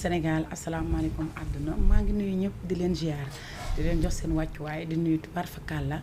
Sénégal asalaamaaleykum àdduna maa ngi nuyu ñëpp di leen ziar di leen jox seen wàccuwaay di nuyu tubaar fakàlla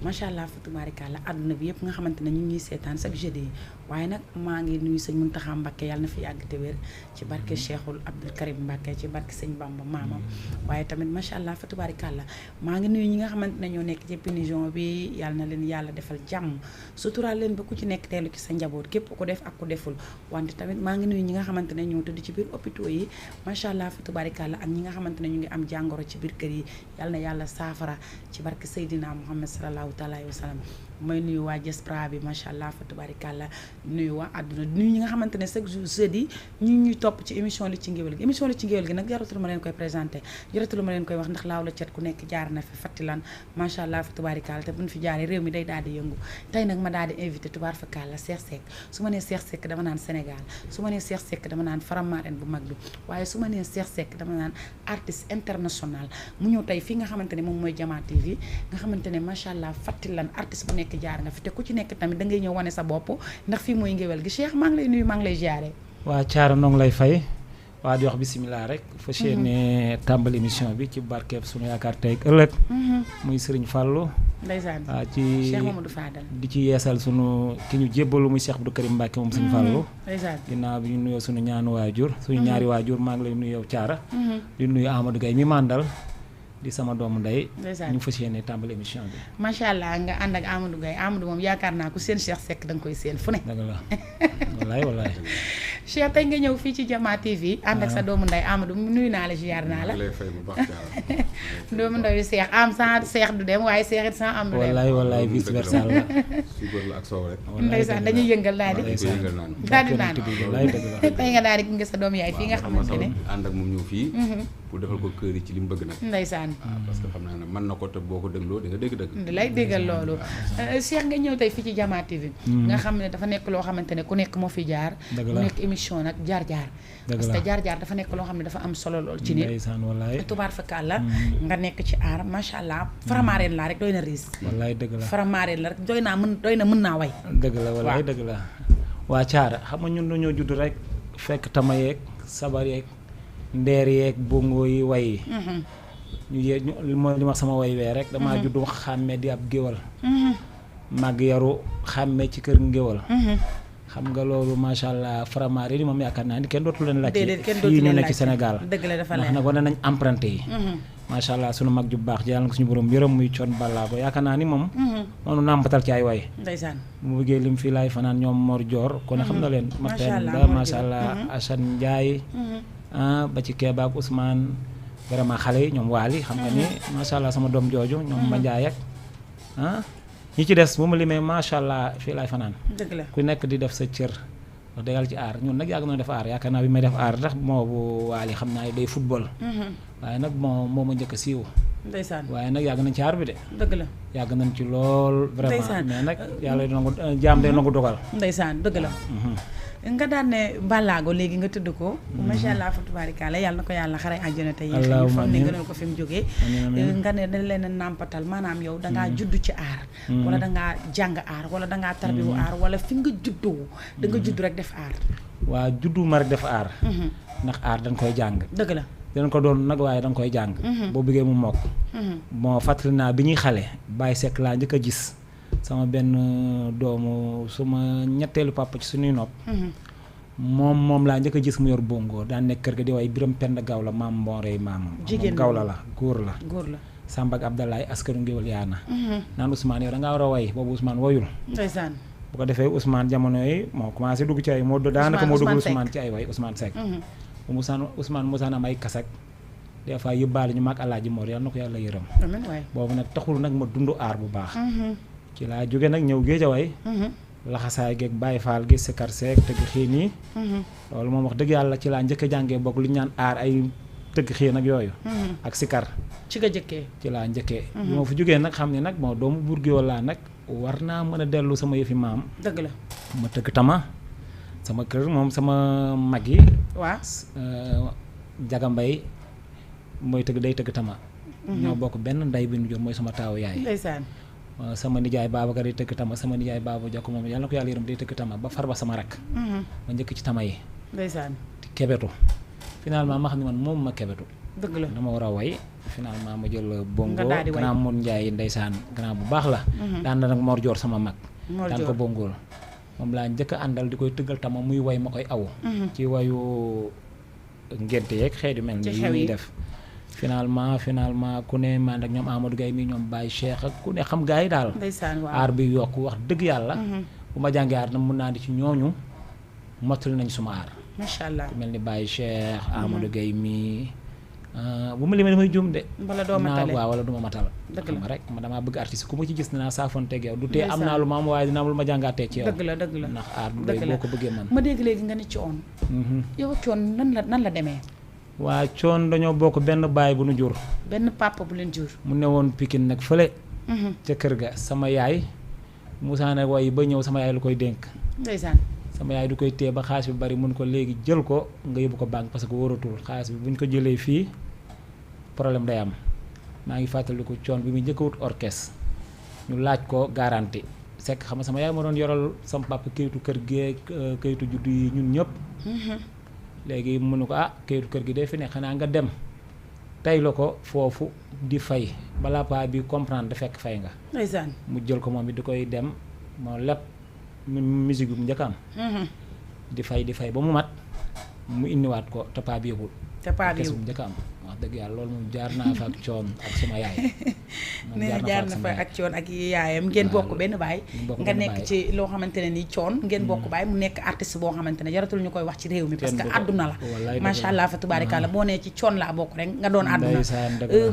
macha allah fa tubaarikàlla àdduna bi yëpp nga xamante ne ñu ngi ñuy seetaan chaque jeudi yi waaye nag maa ngi nuyu sëñ Muntaxa Mbàkke yàlla na fi yàgg te wér ci barke Cheikhul Abdoul Karim Mbàkke ci barke sëñ Bamba maamam waaye tamit macha allah fa tubaarikàlla maa ngi nuyu ñi nga xamante ne ñoo nekk ci pénition bi yàlla na leen yàlla defal jàmm suturaal leen ba ku ci nekk teelu ci sa njaboot képp ku def ak ku deful wante tamit maa ngi nuyu ñi nga xamante ne ñoo tëdd ci biir hôpitaux yi macha allah fa tubaarikàlla ak ñi nga xamante ne ñu ngi am jàngoro ci biir kër yi yàlla na yàlla saafara ci barke Seydina Muhammad sallallahu taala alayhi wa sallam mooy nuyu waa diaspora bi macha allah fa tubaarikàlla nuyu waa àdduna nuyu ñi nga xamante ne chaque jour jeudi ñu ñuy topp ci émission li ci ngéwél gi émission li ci ngéwél gi nag jaratul ma leen koy présenté jaratul ma leen koy wax ndax laaw la cet ku nekk jaar na fi fattilan macha allah fa tubaarikàlla te buñ fi jaaree réew mi day daal di yëngu tey nag ma daal di invité tubaar fakàlla Cheikh Seck su ma nee Cheikh Seck dama naan Sénégal su ma nee Cheikh Seck dama naan Faramaren bu mag bi waaye su ma nee Cheikh Seck dama naan artiste international mu ñëw tey fii nga xamante ne moom mooy Diama TV nga xamante ne macha allah fattilan artiste bu nekk jaar nga fi te ku ci nekk tamit da ngay ñëw wane sa bopp ndax fii mooy ngéwél gi Cheikh maa ngi lay nuyu maa ngi lay ziare. waa Thiara noo ngi lay fay waa di wax bisimilah rek fas yéene tàmbali émission bi ci barkeeb sunu yaakaar tey ak ëllëg muy Serigne Fallou ndeysaan waa ci Cheikh Mamadou Fadal di ci yeesal sunu ki ñu jébbalu muy Cheikh Abdou Karim Mbacke moom Serigne Fallou ndeysaan ginnaaw bi ñu nuyoo sunu ñaanu waajur suñu ñaari waajur maa ngi lay nuyu yow Thiara di nuyu Amadou Gaye mi màndal di sama doomu ndey ñu fas yéene tàmbali émission bi macha allah nga ànd ak Amadou Gaye Amadou moom yaakaar naa ku seen Cheikh Seck da nga koy seen fu ne dëgg la wallaay Cheikh tey nga ñëw fii ci Diama TV ànd ak sa doomu ndey Amadou nuyu naa la ziar naa la lay fay bu baax doomu ndeyu Cheikh am sans Cheikh du dem waaye Cheikh it sans am du dem wallaay vice versa la suukar la ak soow rek ndeysaan dañuy yëngal daal di daal di naan tey nga daal di nga sa doom yaay fii nga xamante ne ànd ak moom ñëw fii pour defal ko kër yi ci li mu bëgg nag ndeysaan parce que xam naa ne mën na ko te boo ko dégloo di nga dégg dëgg di lay déggal loolu Cheikh nga ñëw tey fii ci Diama TV nga xam ne dafa nekk loo xamante ne ku nekk moo fi jaar mu nekk émission nag jaar-jaar parce que jaar-jaar dafa nekk loo xam ne dafa am solo lool ci nit tubaar fakàlla nga nekk ci aar macha allah Faramaren laa rek doy na riis wallaay dëgg la Faramaren la rek doy na mën naa way dëgg la wallaay dëgg la waa Thiara xam nga ñun dañoo judd rek fekk tama yeeg sabar yeeg ndeer yeeg bongo yi way yi ñu mooy li ma sama way wee rek damaa judd xàmmee di ab géwal màgg yaru xàmmee ci kër ngéwal xam nga loolu macha allah Faramaren yi moom yaakaar naa ni kenn dootu leen laaj fii ñu nekk ci Sénégal dëgg la dafa ndax nag wane nañ emprunté yi macha allah sunu mag ju baax ji yàlla na ko suñu borom yërëm muy coon ballaa ko yaakaar naa ni moom moonu nàmpatal ci ay way ndeysaan mu bëggee lim fii laay fanaan ñoom Mor Dior kon xam na leen mateen ba macha allah Assane Ndiaye ba ci Keba ak Ousmane vraiment xale yi ñoom Waly xam nga ni macha allah sama doom jooju ñoom Mandiaye ak ñi ci des bu ma limee macha allah fii laay fanaan dëgg la ku nekk di def sa cër wax dëgg yàlla ci aar ñun nag yàgg na def aar yaakaar naa bi may def aar tax moo bu Waly xam naa day football waaye nag moo ma njëkk a siiw ndeysaan waaye nag yàgg nañ ci aar bi de dëgg la yàgg nañ ci lool vraiment mais nag yàlla nangu jaam day nangu dogal ndeysaan dëgg la nga daan ne Ballago léegi nga tudd ko macha allah fa tubaarikàlla yàlla na ko yàlla xare àjjana tey yi ñu foog ne gënal ko fi mu jógee nga ne dañ leen a nàmpatal maanaam yow dangaa judd ci aar wala dangaa jàng aar wala dangaa tarbiwu aar wala fi nga juddoo da nga judd rek def aar waa juddu ma rek def aar ndax aar dañ koy jàng dëgg la dinañ ko doon nag waaye danga koy jàng boo bëggee mu mokk moo fàttali naa bi ñuy xale Baye Seck laa njëkk a gis sama benn doomu suma ñetteelu papa ci suñuy nopp moom laa njëkk a gis mu yor bongo daan nekk kër ga di way Biram Penda Gaw la maam mboorey maamam jigéen gaw la góor la Samba ak Abdalaay askaru ngéwal yaana naan Ousmane yow da ngaa war a way boobu Ousmane wayul ndeysaan bu ko defee Ousmane jamono yi moo commencé dugg ci ay moo daanaka moo dugg Ousmane ci ay way Ousmane Seck Ousmane Moussa am ay kasak des fois yóbbaale ñu mag Alaaji Mor yàlla na ko yàlla yërëm boobu nag taxul nag ma dund aar bu baax ci laa jóge nag ñëw Géejawaay laxasaay geeg Baye Fall gi sikar seek tëgg xiin yi loolu moom wax dëgg yàlla ci laa njëkk a jàngee bokk lu ñu naan aar ay tëgg xiin ak yooyu ak sikar ci nga jëkkee ci laa njëkkee bi ma fa jógee nag xam ne nag moo doomu buur gi walla nag war naa mën a dellu sama yëfi maam dëgg la ma tëgg tama sama kër moom sama mag yi waa Jaga Mbay mooy tëgg day tëgg tama ñoo bokk benn ndey bi nu jur mooy sama taawu yaay ndeysaan sama nijaay Babacar day tëgg tama sama nijaay Baba Jokk moom yàlla na ko yàlla yërëm day tëgg tama ba far ba sama rakk ma njëkk ci tama yi ndeysaan kebetu finalement ma xam ne man moom ma kebetu. dëgg la dama war a way finalement ma jël bongo grand Mon Ndiaye ndeysaan grand bu baax la. daan na nag Mor Dior sama mag. daan ko bongool moom laa njëkk a àndal di koy tëggal tama muy way ma koy aw. ci wayu ngénte yeeg xeetu mel ni yi muy def. finalement ku ne man ak ñoom Amadou Gaye mi ñoom Baye Cheikh ak ku ne xam gars yi daal. ndeysaan waaw aar bi yokk wax dëgg yàlla. bu ma jàngee aar nag mun naa di ci ñooñu mottali nañ suma aar. macha allah ku mel ni Baye Cheikh Amadou Gaye mi bu ma limee damay juum de. wala doo matale waaw wala du ma matal. dëgg la rek ma damaa bëgg artiste ku ma ci gis dinaa saafoonteeg yow. du tee am naa lu ma am waaye dina am lu ma jàngaatee ci yow. dëgg la ndax aar bu doy boo ko bëggee man. ma dégg léegi nga ni Thione. yow Thione nan la demee. waa Thione dañoo bokk benn baay bu nu jur. benn papa bu leen jur. mu ne woon Pikine nag fële. ca kër ga sama yaay. Moussa nag waaye ba ñëw sama yaay lu koy dénk. ndeysaan. sama yaay du koy téye ba xaalis bi bari mun ko léegi jël ko nga yóbbu ko banque parce que wóoratul xaalis bi bu ñu ko jëlee fii problème day am. maa ngi fàttaliku Thione bi muy njëkk a wut orchestre ñu laaj ko garantie sekk xam nga sama yaay ma doon yoral sama papa kayitu kër gi kayitu juddu yi ñun ñëpp. léegi mu ne ko kayitu kër gi day fi ne xanaa nga dem tey la ko foofu di fay balaa paa bi comprendre da fekk fay nga. ndeysaan mu jël ko moom it di koy dem moo lépp musique bi mu njëkk am. di fay ba mu mat mu indiwaat ko te paa bi yëgul. te paa bi yëgul mu njëkk am. wax dëgg yàlla loolu moom jaar naa fa ak Thione ak sama yaay. nee na jaar na fa ak Thione ak yaayam ngeen bokk benn baay. nga nekk ci loo xamante ne nii Thione ngeen bokk baay mu nekk artiste boo xamante ne jaratul ñu koy wax ci réew mi. parce que àdduna la. macha allah fa tubaarikàlla boo nee ci Thione laa bokk rek nga doon àdduna.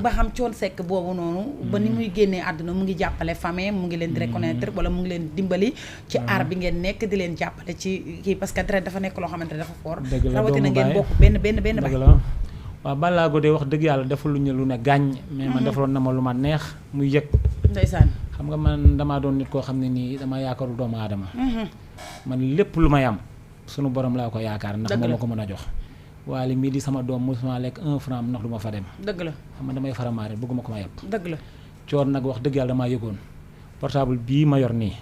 ba xam Thione Seck boobu noonu. ba ni muy génnee àdduna mu ngi jàppale famille mu ngi leen di reconnaître wala mu ngi leen dimbali. ci aar bi ngeen nekk di leen jàppale ci kii parce que dara dafa nekk loo xamante ne dafa fort. rawatina ngeen bokk benn baay. waaw Balago de wax dëgg yàlla deful lu ñu lu ne gàññ mais man defaloon na ma lu ma neex muy yëg. ndeysaan xam nga man damaa doon nit koo xam ne nii dama yaakaaru doomu aadama. man lépp lu may am sunu borom laa ko yaakaar ndax moo ma ko mën a jox. waale mii di sama doom mosuma lekk 1 franc ndax du ma fa dem. dëgg la xam nga damay faramaare bëgguma ko ma yàpp. dëgg la Thione nag wax dëgg yàlla damaa yëgoon portable bii ma yor nii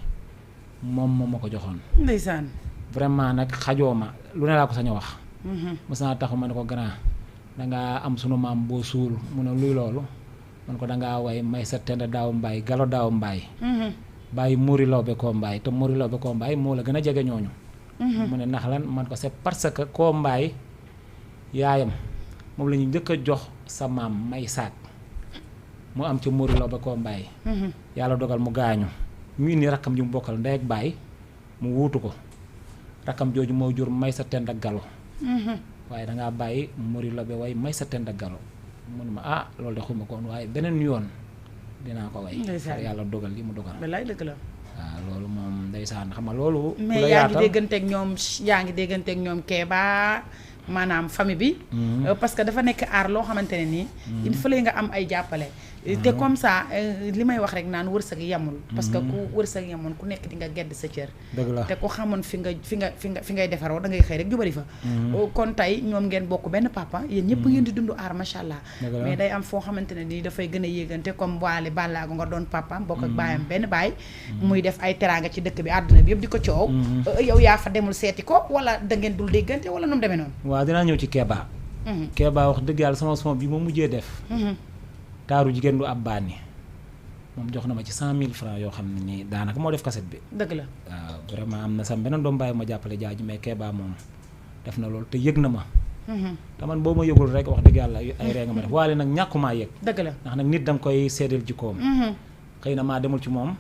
moom ma ko joxoon. ndeysaan vraiment nag xajoo ma lu ne laa ko sañ a wax. mos naa taxu ma ne ko grand. dangaa am sunu maam boo suul mu ne luy loolu man ko dangaa way may sa tend daaw mbaay galo daaw mbaay bàyyi Mori Lawbe koo mbaay te Mori Lawbe koo mbaay moo la gën a jege ñooñu mu ne ndax lan man ko c'est parce que koo mbaay yaayam moom la ñu njëkk a jox sa maam may saak mu am ci Mori Lawbe koo mbaay yàlla dogal mu gaañu mu indi rakkam ji mu bokkal ndey ak baay mu wuutu ko rakkam jooju moo jur may sa tend ak galo waaye dangaa bàyyi Mori Lawbe way may sa tend ak galo mun ma loolu de xuma koon waaye beneen yoon dinaa ko way yàlla dogal li mu dogal wallaay dëgg la waaw loolu moom ndeysaan xam nga loolu mais yaa ngi dégganteeg ñoom Kéba maanaam famille bi parce que dafa nekk aar loo xamante ne nii il fallait nga am ay jàppale te comme ça li may wax rek naan wërsëg yemul parce que ku wërsëg yemoon ku nekk di nga gedd sa cër dëgg la te ku xamoon fi ngay defaroo da ngay xëy rek jubali fa kon tey ñoom ngeen bokk benn papa yéen ñëpp ngeen di dund aar macha allah mais day am foo xamante ne nii dafay gën a yéegante comme Waly Ballago nga doon papaam bokk ak baayam benn baay muy def ay teraanga ci dëkk bi àdduna bi yëpp di ko coow yow yaa fa demul seeti ko wala da ngeen dul déggante wala nu mu demee noonu waaw dinaa ñëw ci Kéba Kéba wax dëgg yàlla sama son bi ma mujjee def taaru jigéen du ab baani moom jox na ma ci 100 000 francs yoo xam ne nii daanaka moo def cassette bi dëgg la waaw vraiment am na sam beneen doom bàyyi ma jàppale jaaju mais Kéba moom def na loolu te yëg na ma te man boo ma yëgul rek wax dëgg yàlla ay ree nga ma def Waly nag ñàkkumaa yëg dëgg la ndax nag nit da nga koy seedeel jikkoom xëy na maa demul ci moom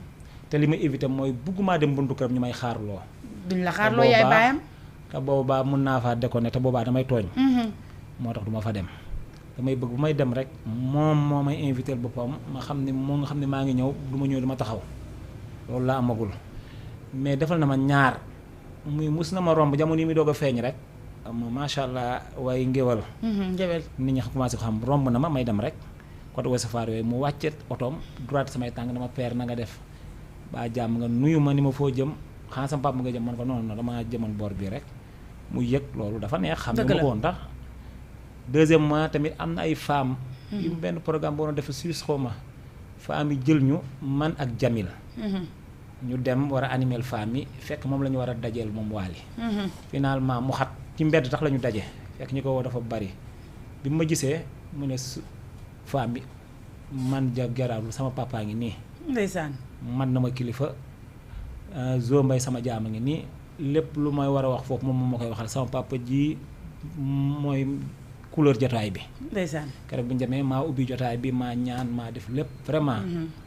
te li ma éviter mooy buggumaa dem buntu këram ñu may xaarloo duñ la xaarloo yaay baayam te boobaa mun naa faa déconné te boobaa damay tooñ moo tax du ma fa dem damay bëgg bu may dem rek moom moo may invité boppam ma xam ne moo nga xam ne maa ngi ñëw du ma ñëw dama taxaw loolu laa amagul mais defal na ma ñaar muy mus na ma romb jamono yi muy doog a feeñ rek macha allah waaye ngéwal nit ñi commencé ko xam romb na ma may dem rek côté Ouest Foire yooyu mu wàcce otoom droite samay tànk dama peer na nga def ba jàmm nga nuyu ma ni ma foo jëm xanaa sama papa nga jëm man ko noonu non dama jëmal boor bi rek mu yëg loolu dafa neex xam ne ma ko woon tax deuxièmement tamit am na ay femmes yu benn programme boo doon def Suisse xaw ma femmes yi jël ñu man ak Jamil ñu dem war a animer femmes yi fekk moom la ñu war a dajeel moom Waly finalement mu xat ci mbedd tax la ñu daje fekk ñu ko woo dafa bari bi ma gisee mu ne femme bi man garaawul sama papa ngi nii ndeysaan man na ma kilifa Zo Mbaye sama jaama ngi nii lépp lu may war a wax foofu moom ma koy waxal sama papa ji mooy couleur jotaay bi ndeysaan keroog bu ñu demee maa ubbi jotaay bi maa ñaan maa def lépp vraiment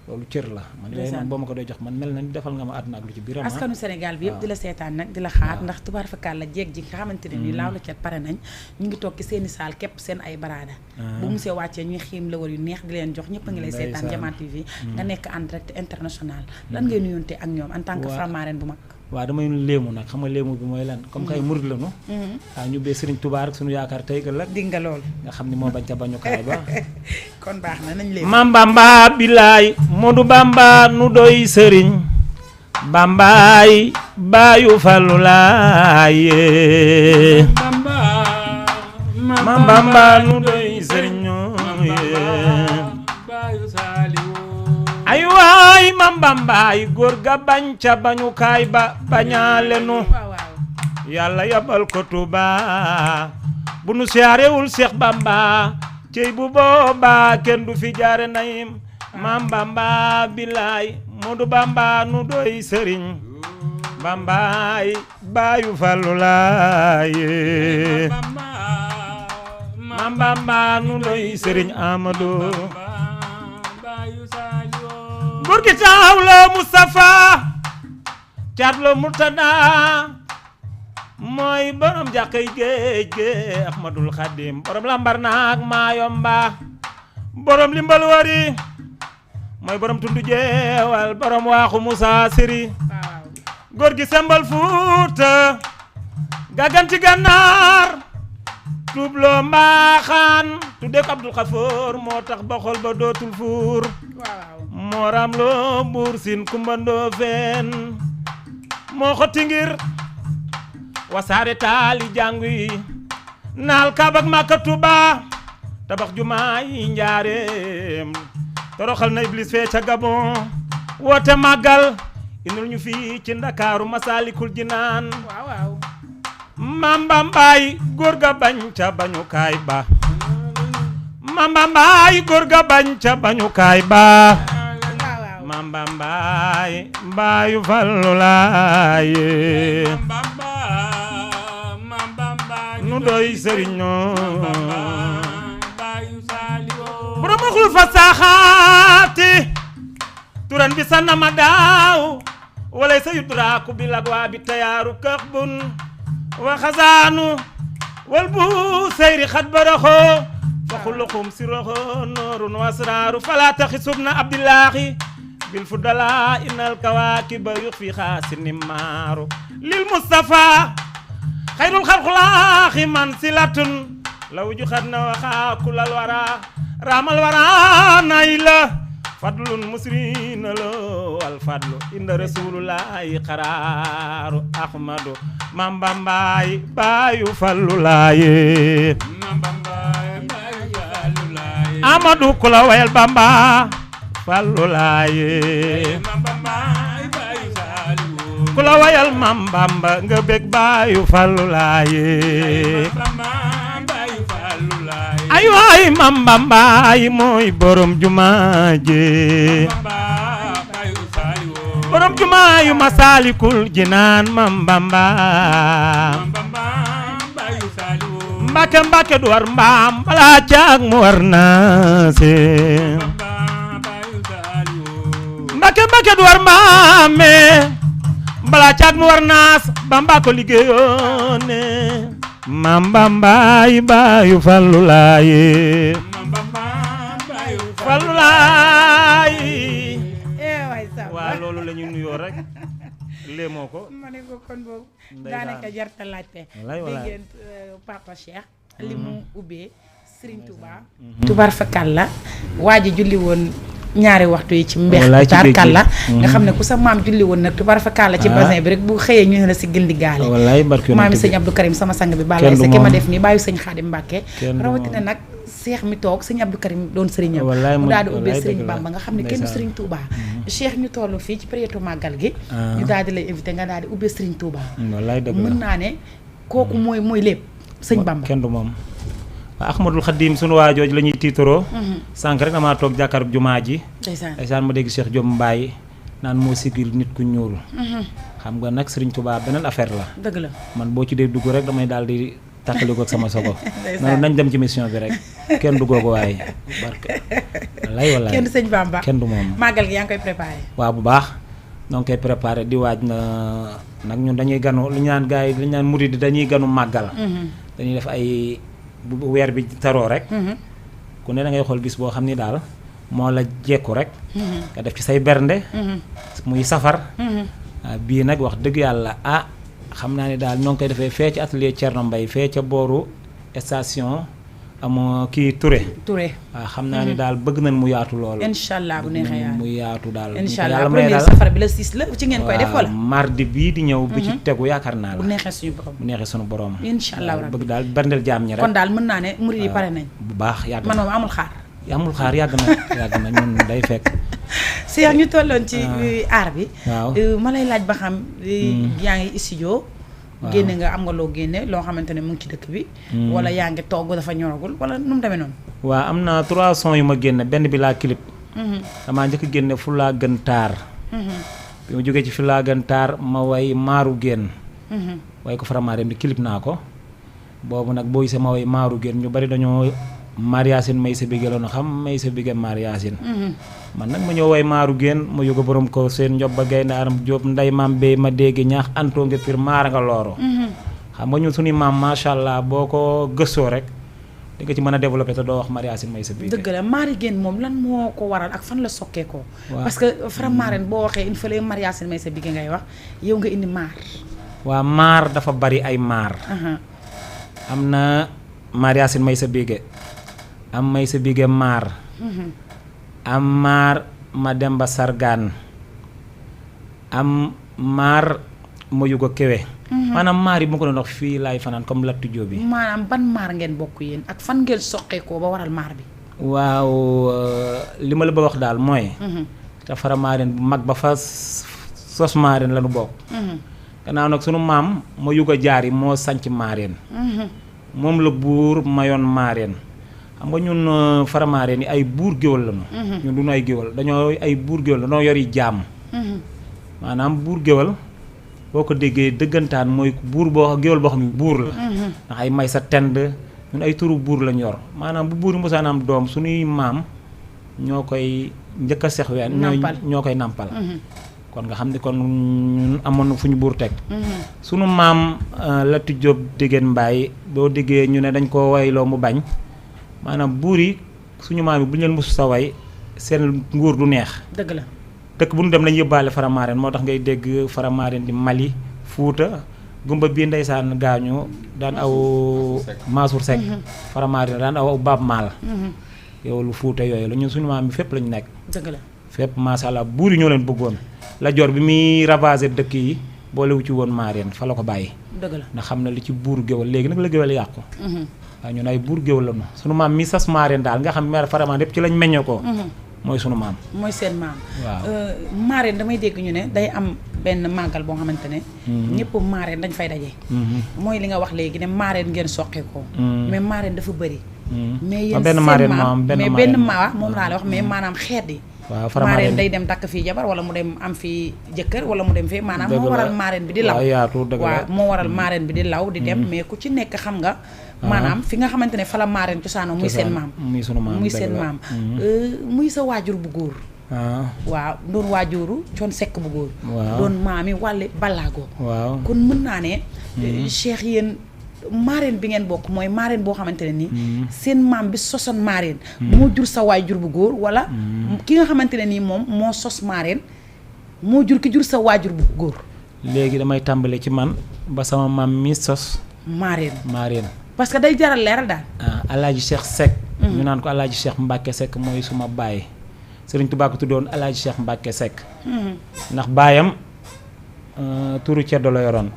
loolu cër la man yooyu man boo ma ko doy jox man mel na ni defal nga ma àdduna ak lu ci biiram askanu Sénégal bi yëpp di la seetaan nag di la xaar ndax tubaar fakkaal la jeeg ji nga xamante ne nii laaw la cat pare nañ ñu ngi toog ci seeni saal képp seen ay baraada bu mu see wàccee ñuy xiim la war yu neex di leen jox ñëpp a ngi lay seetaan Jama TV nga nekk en direct international lan ngay nuyonte ak ñoom en tant que Faramareen bu mag waaw damay léemu nag xam nga léemu bi mooy lan comme kay murid la nu waaw ñu bee Sëriñ Tuubaa rek suñu yaakaar tey ëllëg di nga lool nga xam ni moo bañ ca bañukaay ba kon baax na nañ léemu Mam Bamba bilaay Moodu Bamba nu doy sëriñ Bambaay baayu Fallu laaye Mam Bamba nu doy sëriñ ay waay Mam Bambaay góor ga bañ ca bañukaay ba bañaale nu yàlla yabal ko Tuuba bu nu siyaarewul Seex Bamba cey bu booba kenn du fi jaare nayim Mam Bamba bilaay Moodu Bamba nu doy sëriñ Bambaay baayu Fallu laaye Mam Bamba nu doy sëriñ Amadou góor gi taaw la Mustafa caat la Murtada mooy borom jàkkay géej ge Ahmadul Xadim borom lambar naak Maayomba borom limbal wari mooy borom tundu jeewal borom waaxu Musa Siri góor gi sembal Fuuta gàgganti Gànnaar tuubloo mbaaxaan tudde ko Abdul Xafoor moo tax ba xol ba dootul fuur moo raam loo buur sin kumbandoo feen moo xotti ngir wasaare taali jàngu yi naal Kaaba ak Makka Tuuba tabax jumaa yi njaareem toroxal na Iblis fee ca Gabon woote màggal indil ñu fii ci Ndakaaru Masaalikul Jinaan Mam Bambaay góor ga bañ ca bañukaay ba Mam Bambaay góor ga bañ ca bañukaay ba Mam Bambaay mbaayu Fallu laaye nu doy sëriñoo borom xul fa saaxaati turan bi sa nama daaw walay sa yudraaku bi lagwaa bi tayaaru këx bun wa xazaanu wal bu seyri xat baraxoo fa xuluxum siroxo noorun wasraaru fala taxi subna abdillaahi bil fudala innal kawaakiba yux fi xaasi nimaaru lil mustafa xayrul xalxulaaxi man silatun law ju xat na waxaa kulal wara raamal wara nayla fadlun musrina lo wal fadlu inda rasulullahi qaraaru ahmadu Mam Bambaay baayu Fallu laaye Amadu ku la wayal Bamba Fallu laaye ku la wayal Mam Bamba nga bég baayu Fallu laaye ay waay Mam Bambaay mooy borom jumaa je borom jumaa yu Masaalikul Jinaan Mam Bamba Mbàkke Mbàkke du war mbaam balaa caag mu war naase Mbàkke Mbàkke du war mbaame balaa caag mu war naas Bamba ko liggéeyoone Mam Bambaay baayu Fallu laaye Fallu laaye waaw loolu la ñu nuyoo rek léemoo ko ma ne ko kon boobu daanaka jarta laajte dégg ngeen Papa Cheikh li mu ubbee Serigne Touba tubaar fakal la waa ji julli woon ñaari waxtu yi ci mbeex tubaar kàlla nga xam ne ku sa maam julli woon nag tubaar fakal la ci basin bi rek bu xëyee ñu ne la si gindi gaale maami sëñ Abdou Karim sama sang bi bàllaay sa ki ma def nii bàyyi sëñ Xaadim Mbàkke rawatina nag Cheikh mi toog sëñ Abdou Karim doon sëriñam mu daal di ubbee Serigne Bamba nga xam ne kenn du Serigne Touba Cheikh ñu toll fii ci période màggal gi ñu daal di lay invité nga daal di ubbee Serigne Touba mën naa ne kooku mooy lépp sëñ Bamba kenn du moom. waaw Ahmadul Xadim sunu waa jooju la ñuy tiitaroo. sànq rek damaa toog jàkkaarloog jumaa ji. ndeysaan ma dégg Cheikh Diop Mbaye naan moo sigil nit ku ñuul. xam nga nag Serigne Touba beneen affaire la. dëgg la man boo ci dee dugg rek damay daal di tàqali ko ak sama sogo. noonu nañ dem ci mission bi rek kenn du googu waaye. barke wallaay kenn du sëñ Bamba kenn du moom. màggal gi yaa ngi koy préparé. waaw bu baax ñoo ngi koy préparé di waaj na nag ñun dañuy ganu li ñu naan gars yi li ñu naan murid dañuy ganu màggal. dañuy def ay bu weer bi taroo rek. ku ne da ngay xool bis boo xam ni daal moo la jekku rek. nga def ci say bernde. muy safar. bii nag wax dëgg yàlla xam naa ne daal ñoo ngi koy defee fee ci atelier Thierno Mbaye fee ca booru station am kii Touré. waaw xam naa ni daal bëgg nañ mu yaatu loolu. incha allah bu neexee yàlla mu yaatu daal. incha allah premier safar bi la 6 la ci ngeen koy def wala. mardi bii di ñëw. bi ci tegu yaakaar naa la. bu neexee suñu borom. incha allah bëgg daal berndeel jaam ñi rek. kon daal mën naa ne murid yi pare nañ. bu baax yàgg na man moom amul xaar. yàgg na ñun day fekk. Cheikh ñu tolloon ci aar bi. waaw ma lay laaj ba xam. yaa ngi studio. génne nga am nga loo génne loo xamante ne mu ngi ci dëkk bi. wala yaa ngi togg dafa ñoragul wala nu mu demee noonu. waaw am na 3 sons yu ma génne benn bi laa clip. damaa njëkk génne fu laa gën taar. bi ma jógee ci fu laa gën taar ma way maaru génn. way ko Faramareen bi clip naa ko. boobu nag boo gisee ma way maaru génn ñu bari dañoo Mariasine may sa bigé loonu xam may sa bigé Mariasine. man nag ma ñëw way maaru génn ma yóga borom ko seen njob ba gaynde aram jóob nday maam bay ma dégg ñaax antoo nga pir maara nga looro. xam nga ñun suñuy maam macha allah boo ko gëstoo rek di nga ci mën a développé te doo wax Mariasine may sa bigé. dëgg la maari génn moom lan moo ko waral ak fan la sokkee ko. parce que Faramareen boo waxee il fallait Mariasine may sa bigé ngay wax yow nga indi maar. waa maar dafa bari ay maar. am na Mariasine may sa bigé. am may sa bigé maar. am maar ma dem ba sargaan. am maar ma yugo kewe. maanaam maar yi bu ma ko doon wax fii laay fanaan comme Lattu Jóob bi. maanaam ban maar ngeen bokk yéen ak fan ngeen soqeekoo ba waral maar bi. waaw li ma la bëgg wax daal mooy. te Faramareen bu mag ba fa sos Mareen la nu bokk. gannaaw nag sunu maam ma yugo jaar yi moo sanc Mareen. moom la buur mayoon Mareen. xam nga ñun Faramareen yi ay buur géwël lañu. ñun duñu ay géwël dañoo ay buur géwël dañoo yori jaam. maanaam buur géwël boo ko déggee dëggantaan mooy buur boo géwël boo xam ne buur la. ndax ay may sa tend ñun ay turu buur lañ yor maanaam bu buur yi mosaan am doom suñuy maam ñoo koy njëkk a sex ween ñoo koy nàmpal. kon nga xam ne kon ñun amoon na fu ñu buur teg. sunu maam Lattu Jóob Dégéen Mbaay boo déggee ñu ne dañ ko wayloo mu bañ. maanaam buur yi suñu maam yi bu ñu leen mosu sa way seen nguur du neex. dëgg la dëkk bu ñu dem lañu yóbbaale Faramareen moo tax ngay dégg Faramareen di Mali Fuuta gumba bii ndeysaan gaañu daan aw Mansour Seck. Faramareen daan aw Baab Maal. yow lu Fuuta yooyu la ñun suñu maam yi fépp lañu nekk. dëgg la fépp macha allah buur yi ñoo leen bëggoon la jor bi muy ravager dëkk yi boolewu ci woon Mareen fa la ko bàyyi. dëgg la ndax xam na li ci buur géwël léegi nag la géwël yàqu. waaw ñun ay buur géwël lañu sunu maam mi sas Mareen daal nga xam ne Faramareen yëpp ci lañ meññee ko. mooy sunu maam. mooy seen maam. waaw Mareen damay dégg ñu ne day am benn màggal boo xamante ne. ñëpp Mareen dañ fay daje. mooy li nga wax léegi ne Mareen ngeen soqee ko. mais Mareen dafa bëri. mais yéen seen maam mais benn maa moom laa la wax mais maanaam xeet yi. waaw Mareen day dem takk fii jabar wala mu dem am fii jëkkër wala mu dem fii maanaam moo waral Mareen bi di law. waaw moo waral Mareen bi di law di dem mais ku ci nekk xam nga. maanaam fi nga xamante ne fa la Mareen cosaanoo muy seen maam. muy sunu maam muy seen maam. muy sa waajur bu góor. waaw doon waajuru Coon Sekk bu góor. doon maami Wàlle Ballaago. waaw kon mën naa ne. Cheikh yéen Mareen bi ngeen bokk mooy Mareen boo xamante ne nii. seen maam bi sosoon Mareen. moo jur sa waajur bu góor wala. ki nga xamante ne nii moom moo sos Mareen moo jur ki jur sa waajur bu góor. léegi damay tàmbale ci man ba sama maam mi sos. Mareen. parce que day jaral leeral daal. Alaaji Cheikh Seck. ñu naan ko Alaaji Cheikh Mbacke Seck mooy suma baay. Sëriñ Tuubaa ko tuddoon Alaaji Cheikh Mbacke Seck. ndax baayam turu ceddo la yoroon.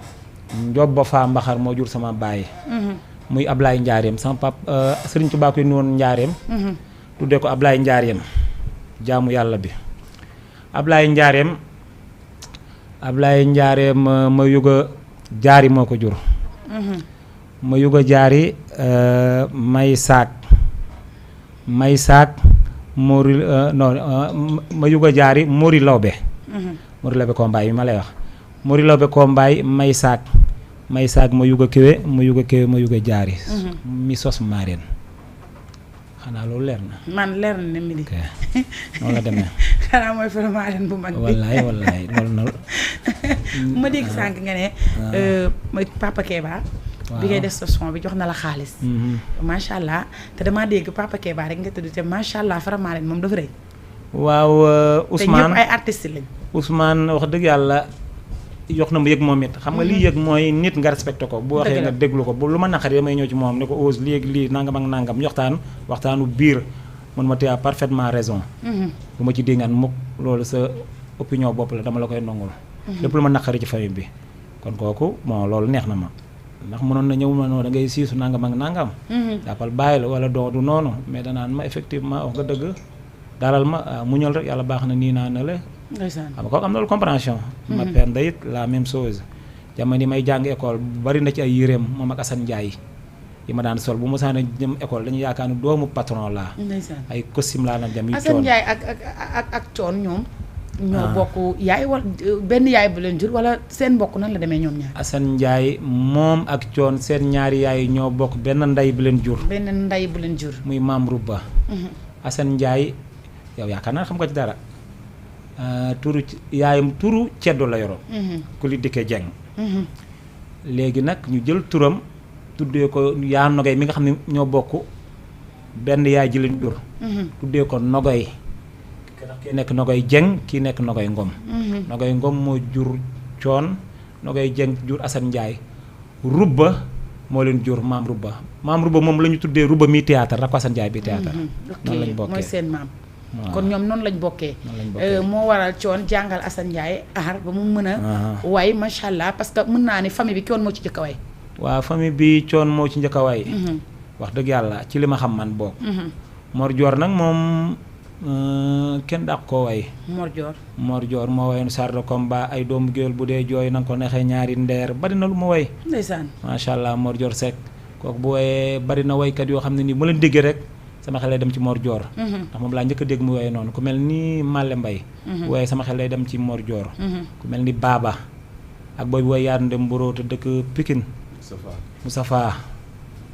Njob ba faa mbaxar moo jur sama baay. muy Ablaye Njaareem sama pap Sëriñ Tuubaa ko woon Njaareem. tuddee ko Ablaye Njaareem jaamu yàlla bi. Ablaye Njaareem ma yuga jaari moo ko jur. ma yuga jaari may saak mori ma yuga jaari mori lawbe mori lawbe ko mbaay mi ma lay wax mori lawbe ko mbaay may saak ma yuga kéwe ma yuga jaari mi sos maareen xanaa loolu leer na man leer na ne mi di noonu la demee xanaa mooy faramaaren bu mag bi wallaay loolu na ma dégg sànq nga ne Papa Keba bi ngay def sa son bi jox na la xaalis macha allah te damaa dégg Papa Keba rek nga tudd te macha allah faramaaren moom dafa rëy waaw Ousmane te ñëpp ay artistes lañ Ousmane wax dëgg yàlla jox na ma yëg moom it xam nga lii yëg mooy nit nga respecté ko bu waxee nga déglu ko bu lu ma naqari damay ñëw ci moom ne ko ose lii ak lii nangam ak nangam ñu waxtaanu biir mun ma téye parfaitement raison bu ma ci déngaan mukk loolu sa opinion bopp la dama la koy nongul lépp lu ma naqari ci famille bi kon kooku bon loolu neex na ma ndax mënoon na ñëw ma noonu da ngay siisu nangam ak nangam jàppal bàyyi la wala doo du noonu mais danaan ma effectivement wax nga dëgg dalal ma muñal rek yàlla baax na nii naa ne la xam nga kooku am na lu compréhension ma père ndayit la même chose jamono yi may jàng école bari na ci ay yéreem moom ak Assane Ndiaye yi ma daan sol bu ma saana jëm école dañu yaakaar ni doomu patron laa ay costume laa daan jëm yu Assane Ndiaye ak coon ñoom ñoo bokk yaay wala benn yaay bu leen jur wala seen mbokk nan la demee ñoom ñaar Assane Ndiaye moom ak coon seen ñaari yaay ñoo bokk benn ndey bu leen jur muy maam Rubba Assane Ndiaye yow yaakaar naa xam nga ci dara turu yaayam turu ceddo la yoroon ku li dikkee jeng léegi nag ñu jël turam tuddee ko yaa Nogay mi nga xam ne ñoo bokk benn yaay ji leen jur tuddee ko Nogay kii nekk Nogay jeng kii nekk Nogay Ngom Nogay Ngom moo jur coon Nogay jeng jur Assane Ndiaye Rubba moo leen jur maam Rubba moom la ñu tuddee Rubba mi théâtre rak ko Assane Ndiaye bi théâtre noonu lañ bokkee mooy seen maam kon ñoom noonu lañ bokkee moo waral coon jàngal Assane Ndiaye aar ba mu mën a way macha allah parce que mën naa ni famille bi coon moo ci njëkk a way waaw famille bi coon moo ci njëkk a way wax dëgg yàlla ci li ma xam man boog Mor Dior nag moom kenn dàq koo way Mor Dior moo wayoon char de combat ay doomu géwél bu dee jooy na nga ko neexee ñaari ndeer bari na lu ma way ndeysaan macha allah Mor Dior Seck kooku bu wayee bari na waykat yoo xam ne nii mu leen déggee rek sama xel lay dem ci Mor Dior ndax moom laa njëkk a dégg mu woyee noonu ku mel ni Malle Mbaye bu woyee sama xel lay dem ci Mor Dior ku mel ni Baba ak booy bu woy yaar ndem Mboro te dëkk Pikine Moustapha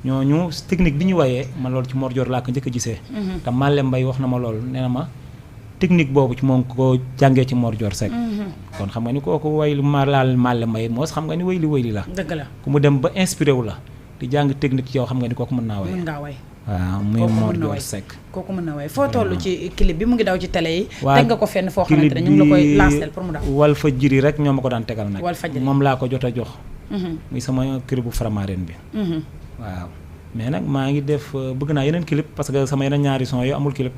ñooñu technique bi ñu woyee man loolu ci Mor Dior laa ko njëkk a gisee te Malle Mbaye wax na ma loolu nee na ma technique boobu ci moom ko jàngee ci Mor Dior Seck kon xam nga ni kooku woy lu ma laal Malle Mbaye moos xam nga ni woy li la dëgg la ku mu dem ba inspiré wu la di jàng technique ci yow xam nga ni kooku mën naa way waaw muy Mor Dior Seck kooku mën na way foo toll ci clip bi mu ngi daw ci télé yi teg nga ko fenn foo xamante ne ñu ngi la koy lancer pour mu daw Walfadjri rek ñoo ma ko daan tegal nag Walfadjri moom laa ko jot a jox muy sama clip bu Faramareen bi waaw mais nag maa ngi def bëgg naa yeneen clip parce que sama yeneen ñaari son yoo amul clip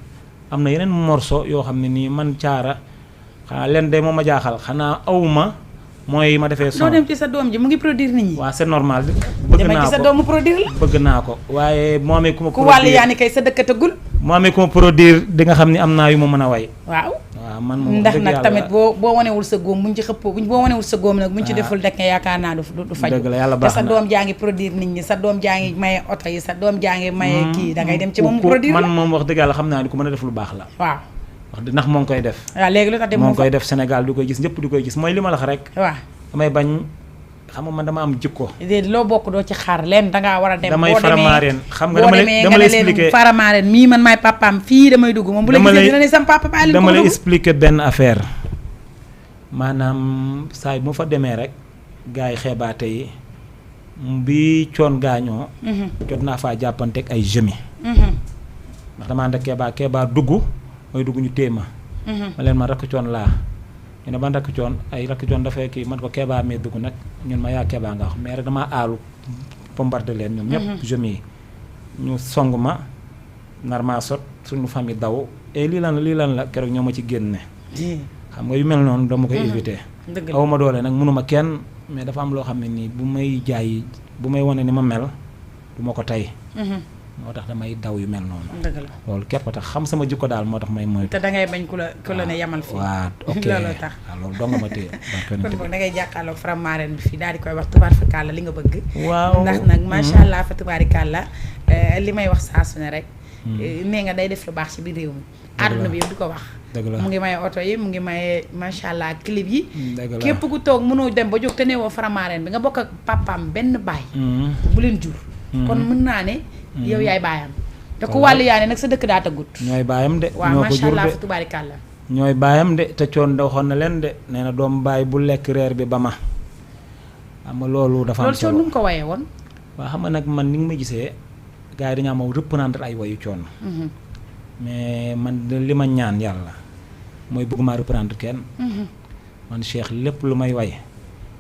am na yeneen morceau yoo xam ne nii man caara xanaa leen de moom ma jaaxal xanaa awma mooy ma defee son doo dem ci sa doom ji mu ngi produire nit ñi waaw c'est normal bëgg naa ko ci sa doomu produire la bëgg naa ko waaye moo amee ku ma ku wàll yaa ni kay sa dëkkatagul moo amee ku ma produire di nga xam ni am naa yu ma mën a way waaw man moom ndax nag tamit boo wanewul sa góom buñ ci xëppoo boo wanewul sa góom nag buñ ci deful dekk yaakaar naa du faj dëgg la yàlla baax na te sa doom jaa ngi produire nit ñi sa doom jaa ngi maye oto yi sa doom jaa ngi maye kii da ngay dem ci moom produire man moom wax dëgg yàlla xam naa ni ku mën a def lu baax la waaw wax dëgg ndax moo ngi koy def waaw léegi lu tax de moo ngi koy def Sénégal du koy gis ñëpp du koy gis mooy li ma la wax rek waaw damay bañ xam nga man dama am jikko déedéet loo bokk doo ci xaar leen dangaa war a dem damay Faramareen xam nga dama lay expliquer Faramareen mii man maay papaam fii damay dugg moom bu la gisee dina ne sam papa ba dama lay expliquer benn affaire maanaam saa yi mu fa demee rek gars yi xeebaate yi bi coon gaañoo jot naa faa jàppanteeg ay jëmi ndax dama ànd ak keebaa dugg mooy dugg ñu téema ma leen ma rakk coon laa ñu ne ban rakk coon ay rakk coon dafay kii man ko keebaa mee dugg nag ñun ma yaa keebaa nga wax mais rek damaa aalu bombardé leen ñoom ñëpp jëmi yi ñu song ma nar maa sot suñu famille daw et lii lan la keroog ñoo ma ci génne xam nga yu mel noonu dama koy éviter aw ma doole nag mënuma kenn mais dafa am loo xam ne nii bu may jaay bu may wane ni ma mel du ma ko tey moo tax damay daw yu mel noonu. dëgg la loolu képp tax xam sama jikko daal moo tax may moytu. te da ngay bañ ku la ne yamal fii. waaw ok looloo tax waaw loolu dong ma téye. kon boog da ngay jàkkaarloog Faramareen bi fii daal di koy wax tubaarikàlla li nga bëgg. waaw ndax nag macha allah fa tubaarikàlla li may wax saa su ne rek. nee nga day def lu baax ci biir réew mi. àdduna bi yëpp di ko wax. mu ngi maye oto yi mu ngi maye macha allah clip yi. képp ku toog mënoo dem ba jóg te neewoo Faramareen bi nga bokk ak papaam benn baay. bu leen jur. kon mën naa ne. yow yaay baayam. te ku wàllu yaane nag sa dëkk daa tëggut. ñooy baayam de. waaw macha allah fa tubaarikàlla. ñooy baayam de te coon da waxoon na leen de nee na doom baay bu lekk reer bi ba ma. xam nga loolu dafa am solo loolu coon nu mu ko wayee woon. waaw xam nga nag man ni nga ma gisee gars yi dañoo am reprendre ay wayu coon. mais man li ma ñaan yàlla mooy bëgg maa reprendre kenn. man Cheikh lépp lu may way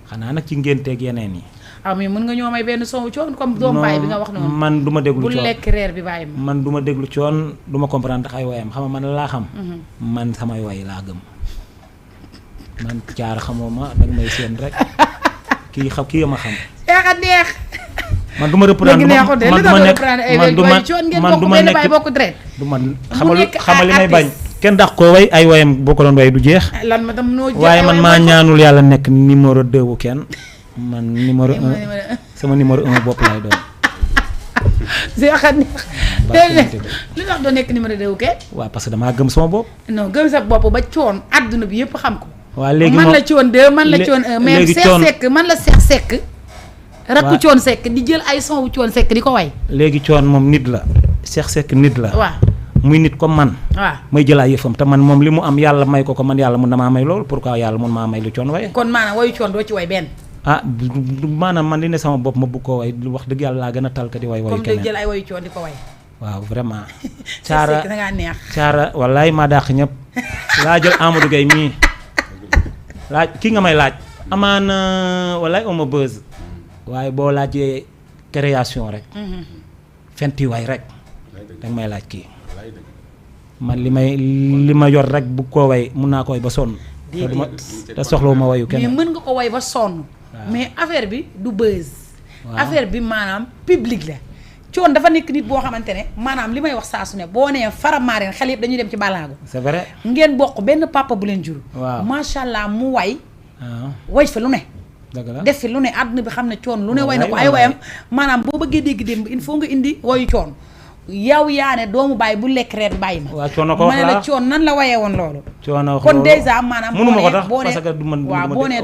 xanaa nag ci ngénteeg yeneen yi. mais mën nga ñoo may benn son coon comme doom baay bi nga wax noonu. man du ma déglu coon bu lekk reer bi bàyyi ma. man du ma déglu coon du ma comprendre ay wayam xam nga man laa xam. man samay way laa gëm. man caar xamoo ma danga may seen rek kii ma xam. Cheikh a neex. man du ma reprendre man du ma nekk man du ma nekk du ma xamal li may bañ. kenn dax ko way ay wayam boo ko doon way du jeex. lan ma tam noo waaye man maa ñaanul yàlla nekk numéro 2 wu kenn. man numéro 1 sama numéro 1 bopp laay doon. Cheikh a neex. li tax doo nekk numéro 2 wu kenn. waaw parce que damaa gëm sama bopp. non gëm sa bopp ba coon àdduna bi yëpp xam ko. waaw léegi man la coon 2 man la coon 1 mais Cheikh Seck man la Cheikh Seck. rakku coon Seck di jël ay son wu coon Seck di ko way. léegi coon moom nit la Cheikh Seck nit la. waaw muy nit comme man. waaw may jël ay yëfam te man moom li mu am yàlla may ko man yàlla mun na maa may loolu pourquoi yàlla mun maa may lu coon waye. kon maanaam wayu coon doo ci way benn. maanaam man li ne sama bopp ma bëgg koo way wax dëgg yàlla laa gën a tal ka di way wayu keneen comme jël ay wayu coon di ko way. waaw vraiment. caara da ngaa neex. caara wallaay maa dàq ñëpp laa jël Amadou Gueye mii laaj kii nga may laaj. amaana wallaay oma buzz waaye boo laajee création rek. fenti way rek danga may laaj kii. man li ma yor rek bu ko way mun naa ko way ba sonn. te soxlawu ma wayu kenn. mais mën nga ko way ba sonn. mais affaire bi du buzz. affaire bi maanaam public la. coon dafa nekk nit boo xamante ne maanaam li may wax saa su ne boo nee Faramareen xel yëpp dañuy dem ci balaago. c'est vrai. ngeen bokk benn papa bu leen jur. waaw macha allah mu way. way fa lu ne. dëgg la def fi lu ne àdduna bi xam ne coon lu ne way na ko ay wayam maanaam boo bëggee dégg démb il faut nga indi wayu coon. yow yaa ne doomu bàyyi bu lekk reer bàyyi ma. waaw coono ko wax ma ne la coon nan la wayee woon loolu. coono wax kon dèjà maanaam. mënu ma ko tax parce que du ma waaw boo nee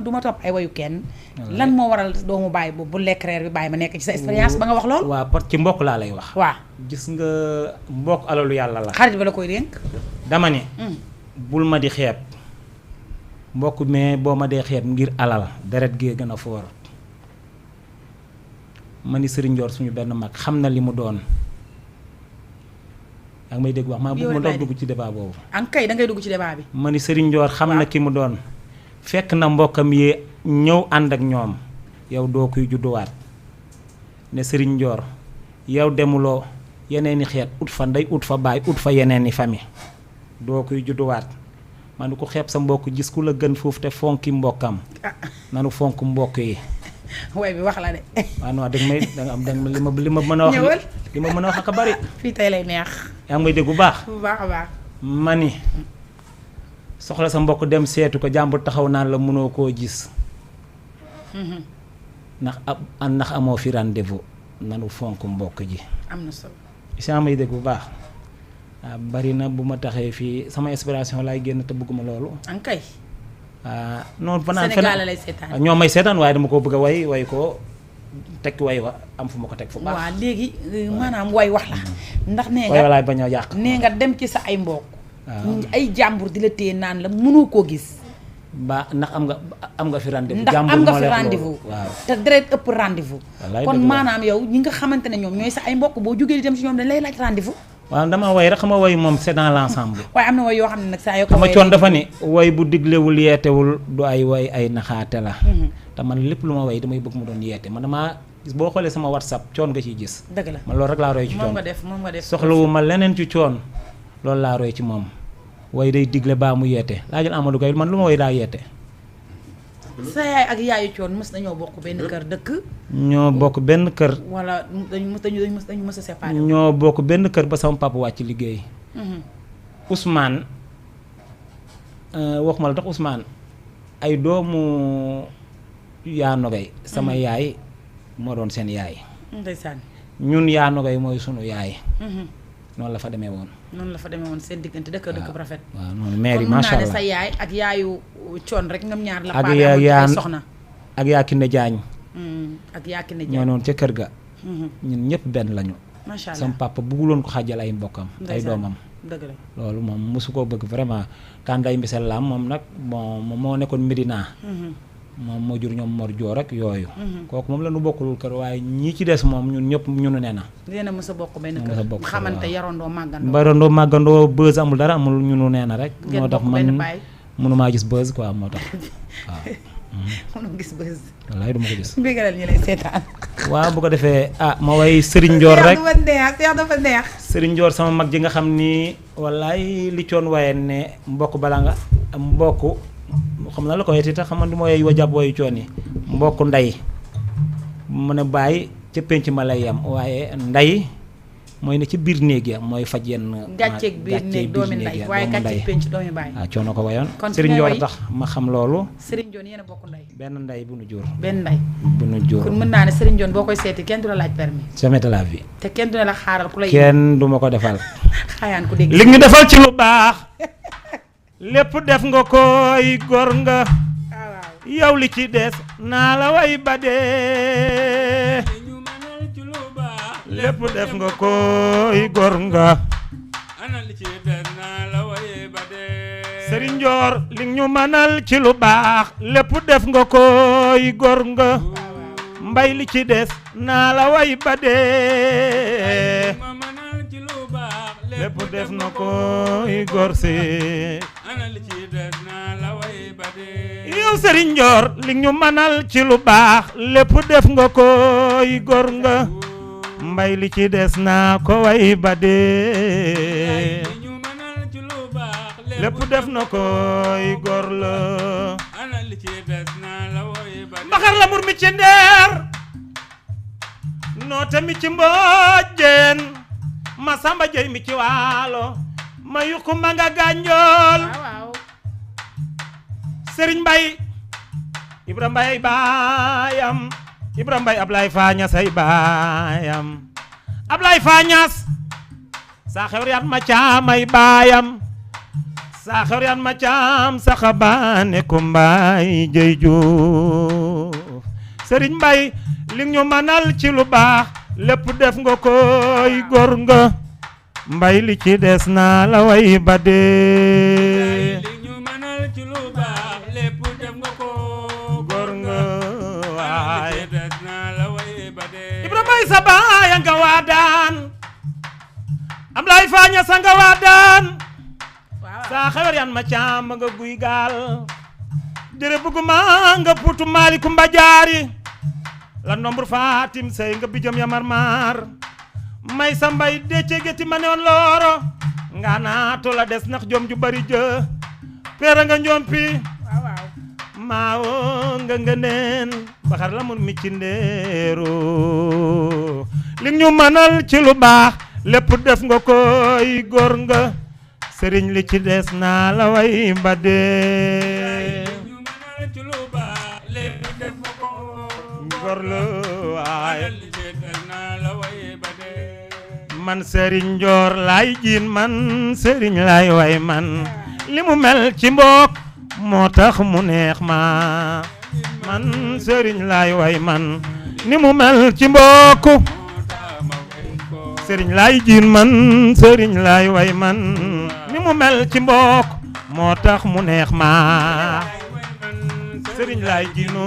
du ma topp ay wayu kenn. lan moo waral doomu bàyyi bu lekk reer bi bàyyi ma nekk ci sa expérience ba nga wax lool. waaw parce que ci mbokk laa lay wax. waaw gis nga mbokk alalu yàlla la. xarit ba la koy dénk. dama ne. bul ma di xeeb. mbokk mais boo ma dee xeeb ngir alal deret gee gën a foor. ma ni Serigne Ndior suñu benn mag xam na li mu doon. yaa ngi may dégg wax maa bëgg ma doon dugg ci débat boobu. an kay da ngay dugg ci débat bi. ma ni Serigne Ndior xam na ki mu doon. fekk na mbokkam yi ñëw ànd ak ñoom. yow doo koy judduwaat. ne Serigne Ndior yow demuloo yeneeni xeet ut fa ndey ut fa baay ut fa yeneeni famille. doo koy judduwaat. man ko xeeb sa mbokk gis ku la gën foofu te fonki mbokkam. nanu fonk mbokk yi. way bi wax la de. waaw non danga am li ma mën a wax. ñëwal li ma mën a wax ak a bari. fii tey lay neex. yaa ngi may dégg bu baax. bu baax a baax. ma ni soxla sa mbokk dem seetu ko jàmbur taxaw naan la mënoo koo gis. ndax amoo fi rendez-vous nanu fonk mbokk ji. am na solo. yaa may dégg bu baax. waaw bari na bu ma taxee fii sama inspiration laay génn te bëgguma loolu. an kay. non fanaan Sénégal lay seetaan. ñoo may seetaan waaye dama ko bëgg a way ko tekki way wa am fu ma ko teg fu baax. waaw léegi maanaam way wax la. ndax nee nga way walaay bañ a yàq. nee nga dem ci sa ay mbokk. ay jàmbur di la téye naan la mënoo koo gis. ndax am nga fi rendez-vous. ndax am nga fi rendez-vous. waaw te deret ëpp rendez-vous. kon maanaam yow ñi nga xamante ne ñoom ñooy sa ay mbokk boo jógee di dem ci ñoom dañ lay laaj rendez-vous. waaw dama way rek xam nga way moom c'est dans l'ensemble. waaye am na way yoo xam ne nag saa yoo ko xam nga coon dafa ni way bu diglewul yeetewul du ay way ay naxaate la. te man lépp lu ma way damay bëgg mu doon yeete man damaa gis boo xoolee sama WhatsApp coon nga ciy gis. dëgg la man loolu rek laa roy ci coon moom nga def soxlawu ma leneen ci coon loolu laa roy ci moom way day digle baa mu yeete laa jël Amadou Gueye man lu ma way daa yeete. sa yaay ak yaayu coon mës nañoo bokk benn kër dëkk. ñoo bokk benn kër. wala dañu mës a séparé. ñoo bokk benn kër ba sama papa wàcc liggéey. Ousmane waxuma la tax Ousmane ay doomu yaa nogay sama yaay moo doon seen yaay. ndeysaan. ñun yaa nogay mooy sunu yaay. noonu la fa demee woon. noonu la fa demee woon seen diggante dëkk bu rafet. waaw noonu mère yi macha allah kon sa yaay ak yaayu coon rek ñoom ñaar la. ak yaa soxna. ak yaa Kine Jaañ. ak yaa Kine Jaañ ñoo noonu ca kër ga. ñun ñëpp benn lañu. macha allah sama papa bëgguloon ko xàjjal ay mbokkam. ay doomam. dëgg la loolu moom mosu koo bëgg vraiment Kanday Mbisel Lam moom nag bon moo nekkoon Medina. moom moo jur ñoom Mor Joor rek yooyu. kooku moom la ñu bokkulul kër waaye ñii ci des moom ñun ñëpp ñunu nee na. nee na mës a bokk benn kër xamante yarandoo màggandoo. barandoo màggandoo bës amul dara amul ñunu nee na rek. ngeen moo tax bokk benn baay. mënumaa gis bës quoi moo tax waaw. mënoo gis bës. wallaay du ma ko gis. mbégalal ñu lay seetaan. waaw bu ko defee ma way Serigne Ndior rek seex dafa neex. Serigne Ndior sama mag ji nga xam ni wallaay li coon waaye ne mbokk bala nga mbokk xam na la ko yeti tax xam nga mooy wa jàpp wayu coon yi mbokk ndey mu ne bàyyi ca pénc ma lay yam waaye ndey mooy ne ci biir néeg ya mooy faj yenn gàcceeg biir néeg doomi ndey waaye gàcceeg pénc doomi baay. waaw coono ko wayoon kon Serigne Ndior tax ma xam loolu. Serigne Ndior yéen a bokk ndey. benn ndey bu nu jur. benn ndey bu nu jur. kon mën naa ne Serigne Ndior boo koy seeti kenn du la laaj permis. jamais de la vie. te kenn du la xaaral ku lay. kenn du ma ko defal. xaayaan ku dégg. li ñu defal ci lu baax. lépp def nga koy gor nga. yow li ci des naa la way ba dee. lépp def nga koy gor nga. Serigne Ndior li ñu mënal ci lu baax lépp def nga koy gor nga. mbay li ci des naa la way ba dee. lépp def na koy gor si. yow Serigne Ndior li ñu mënal ci lu baax lépp def nga koy gor nga. mbay li ci des naa ko way ba dee. lépp def na koy gor la. mbaxar la mur mi ci ndeer. noota mi ci mboojeen. ma samba jëy mi ci waalo. ma yuqu ma nga gànjool. Serigne Mbaye Ibra Mbaye ay baayam. Ibra Mbaye Ablaye Fañas ay baayam. Ablaye Fañas saa xewr yaat ma caam ay baayam. saa xewr yaat ma caam saxa baane ko Mbaye jëy Juuf. Serigne Mbaye li ñu manal ci lu baax lépp def nga koy gor nga. Mbaye li ci des naa la way ba dee. sa baay nga waadaan Ablaye Fañas nga waadaan saa xewar yan ma caam nga guy gaal jere buguma nga putu Maliku Mbajaari la ndombur Fatim sey nga bijom ya marmar may sa mbay de cegeti ma newoon looro nga naato la des nax jom ju bari jë pera nga njompi maawo nga neen baxar la mun mi ci ndeero li ñu manal ci lu baax lépp def nga koy góor nga sëriñ li ci des naa la way ba dee li ñu manal ci lu baax lépp def nga ko góor la waay li ci des naa la way ba dee man sëriñ Njoor laay jiin man sëriñ laay way man li mu mel ci mbokk moo tax mu neex ma man sëriñ laay way man ni mu mel ci mbokk sëriñ laay jiin man sëriñ laay way man ni mu mel ci mbokk moo tax mu neex ma sëriñ laay jiinu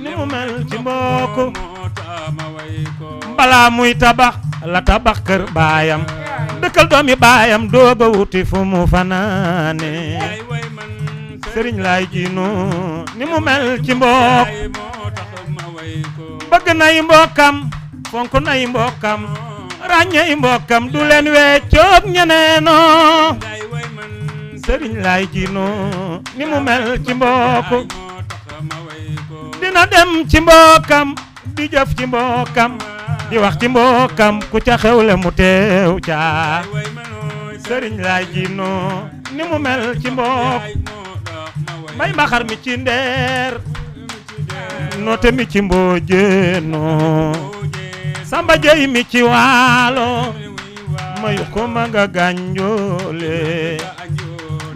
ni mu mel ci mbokk balaa muy tabax la tabax kër baayam dëkkal doomi baayam dooga wuti fu mu fanaane sëriñ laay jiinu ni mu mel ci mbokk bëgg nay mbokkam fonk nay mbokkam ràññey mbokkam du leen weccoog ñeneeno sëriñ laay jiinu ni mu mel ci mbokk dina dem ci mbokkam di jëf ci mbokkam di wax ci mbokkam ku ca xewle mu teew ca sëriñ laay jiinoo ni mu mel ci mbokk mbay mbaxar mi ci ndeer noote mi ci mboojeeno samba jey mi ci waalo mayu ko ma nga gànjoole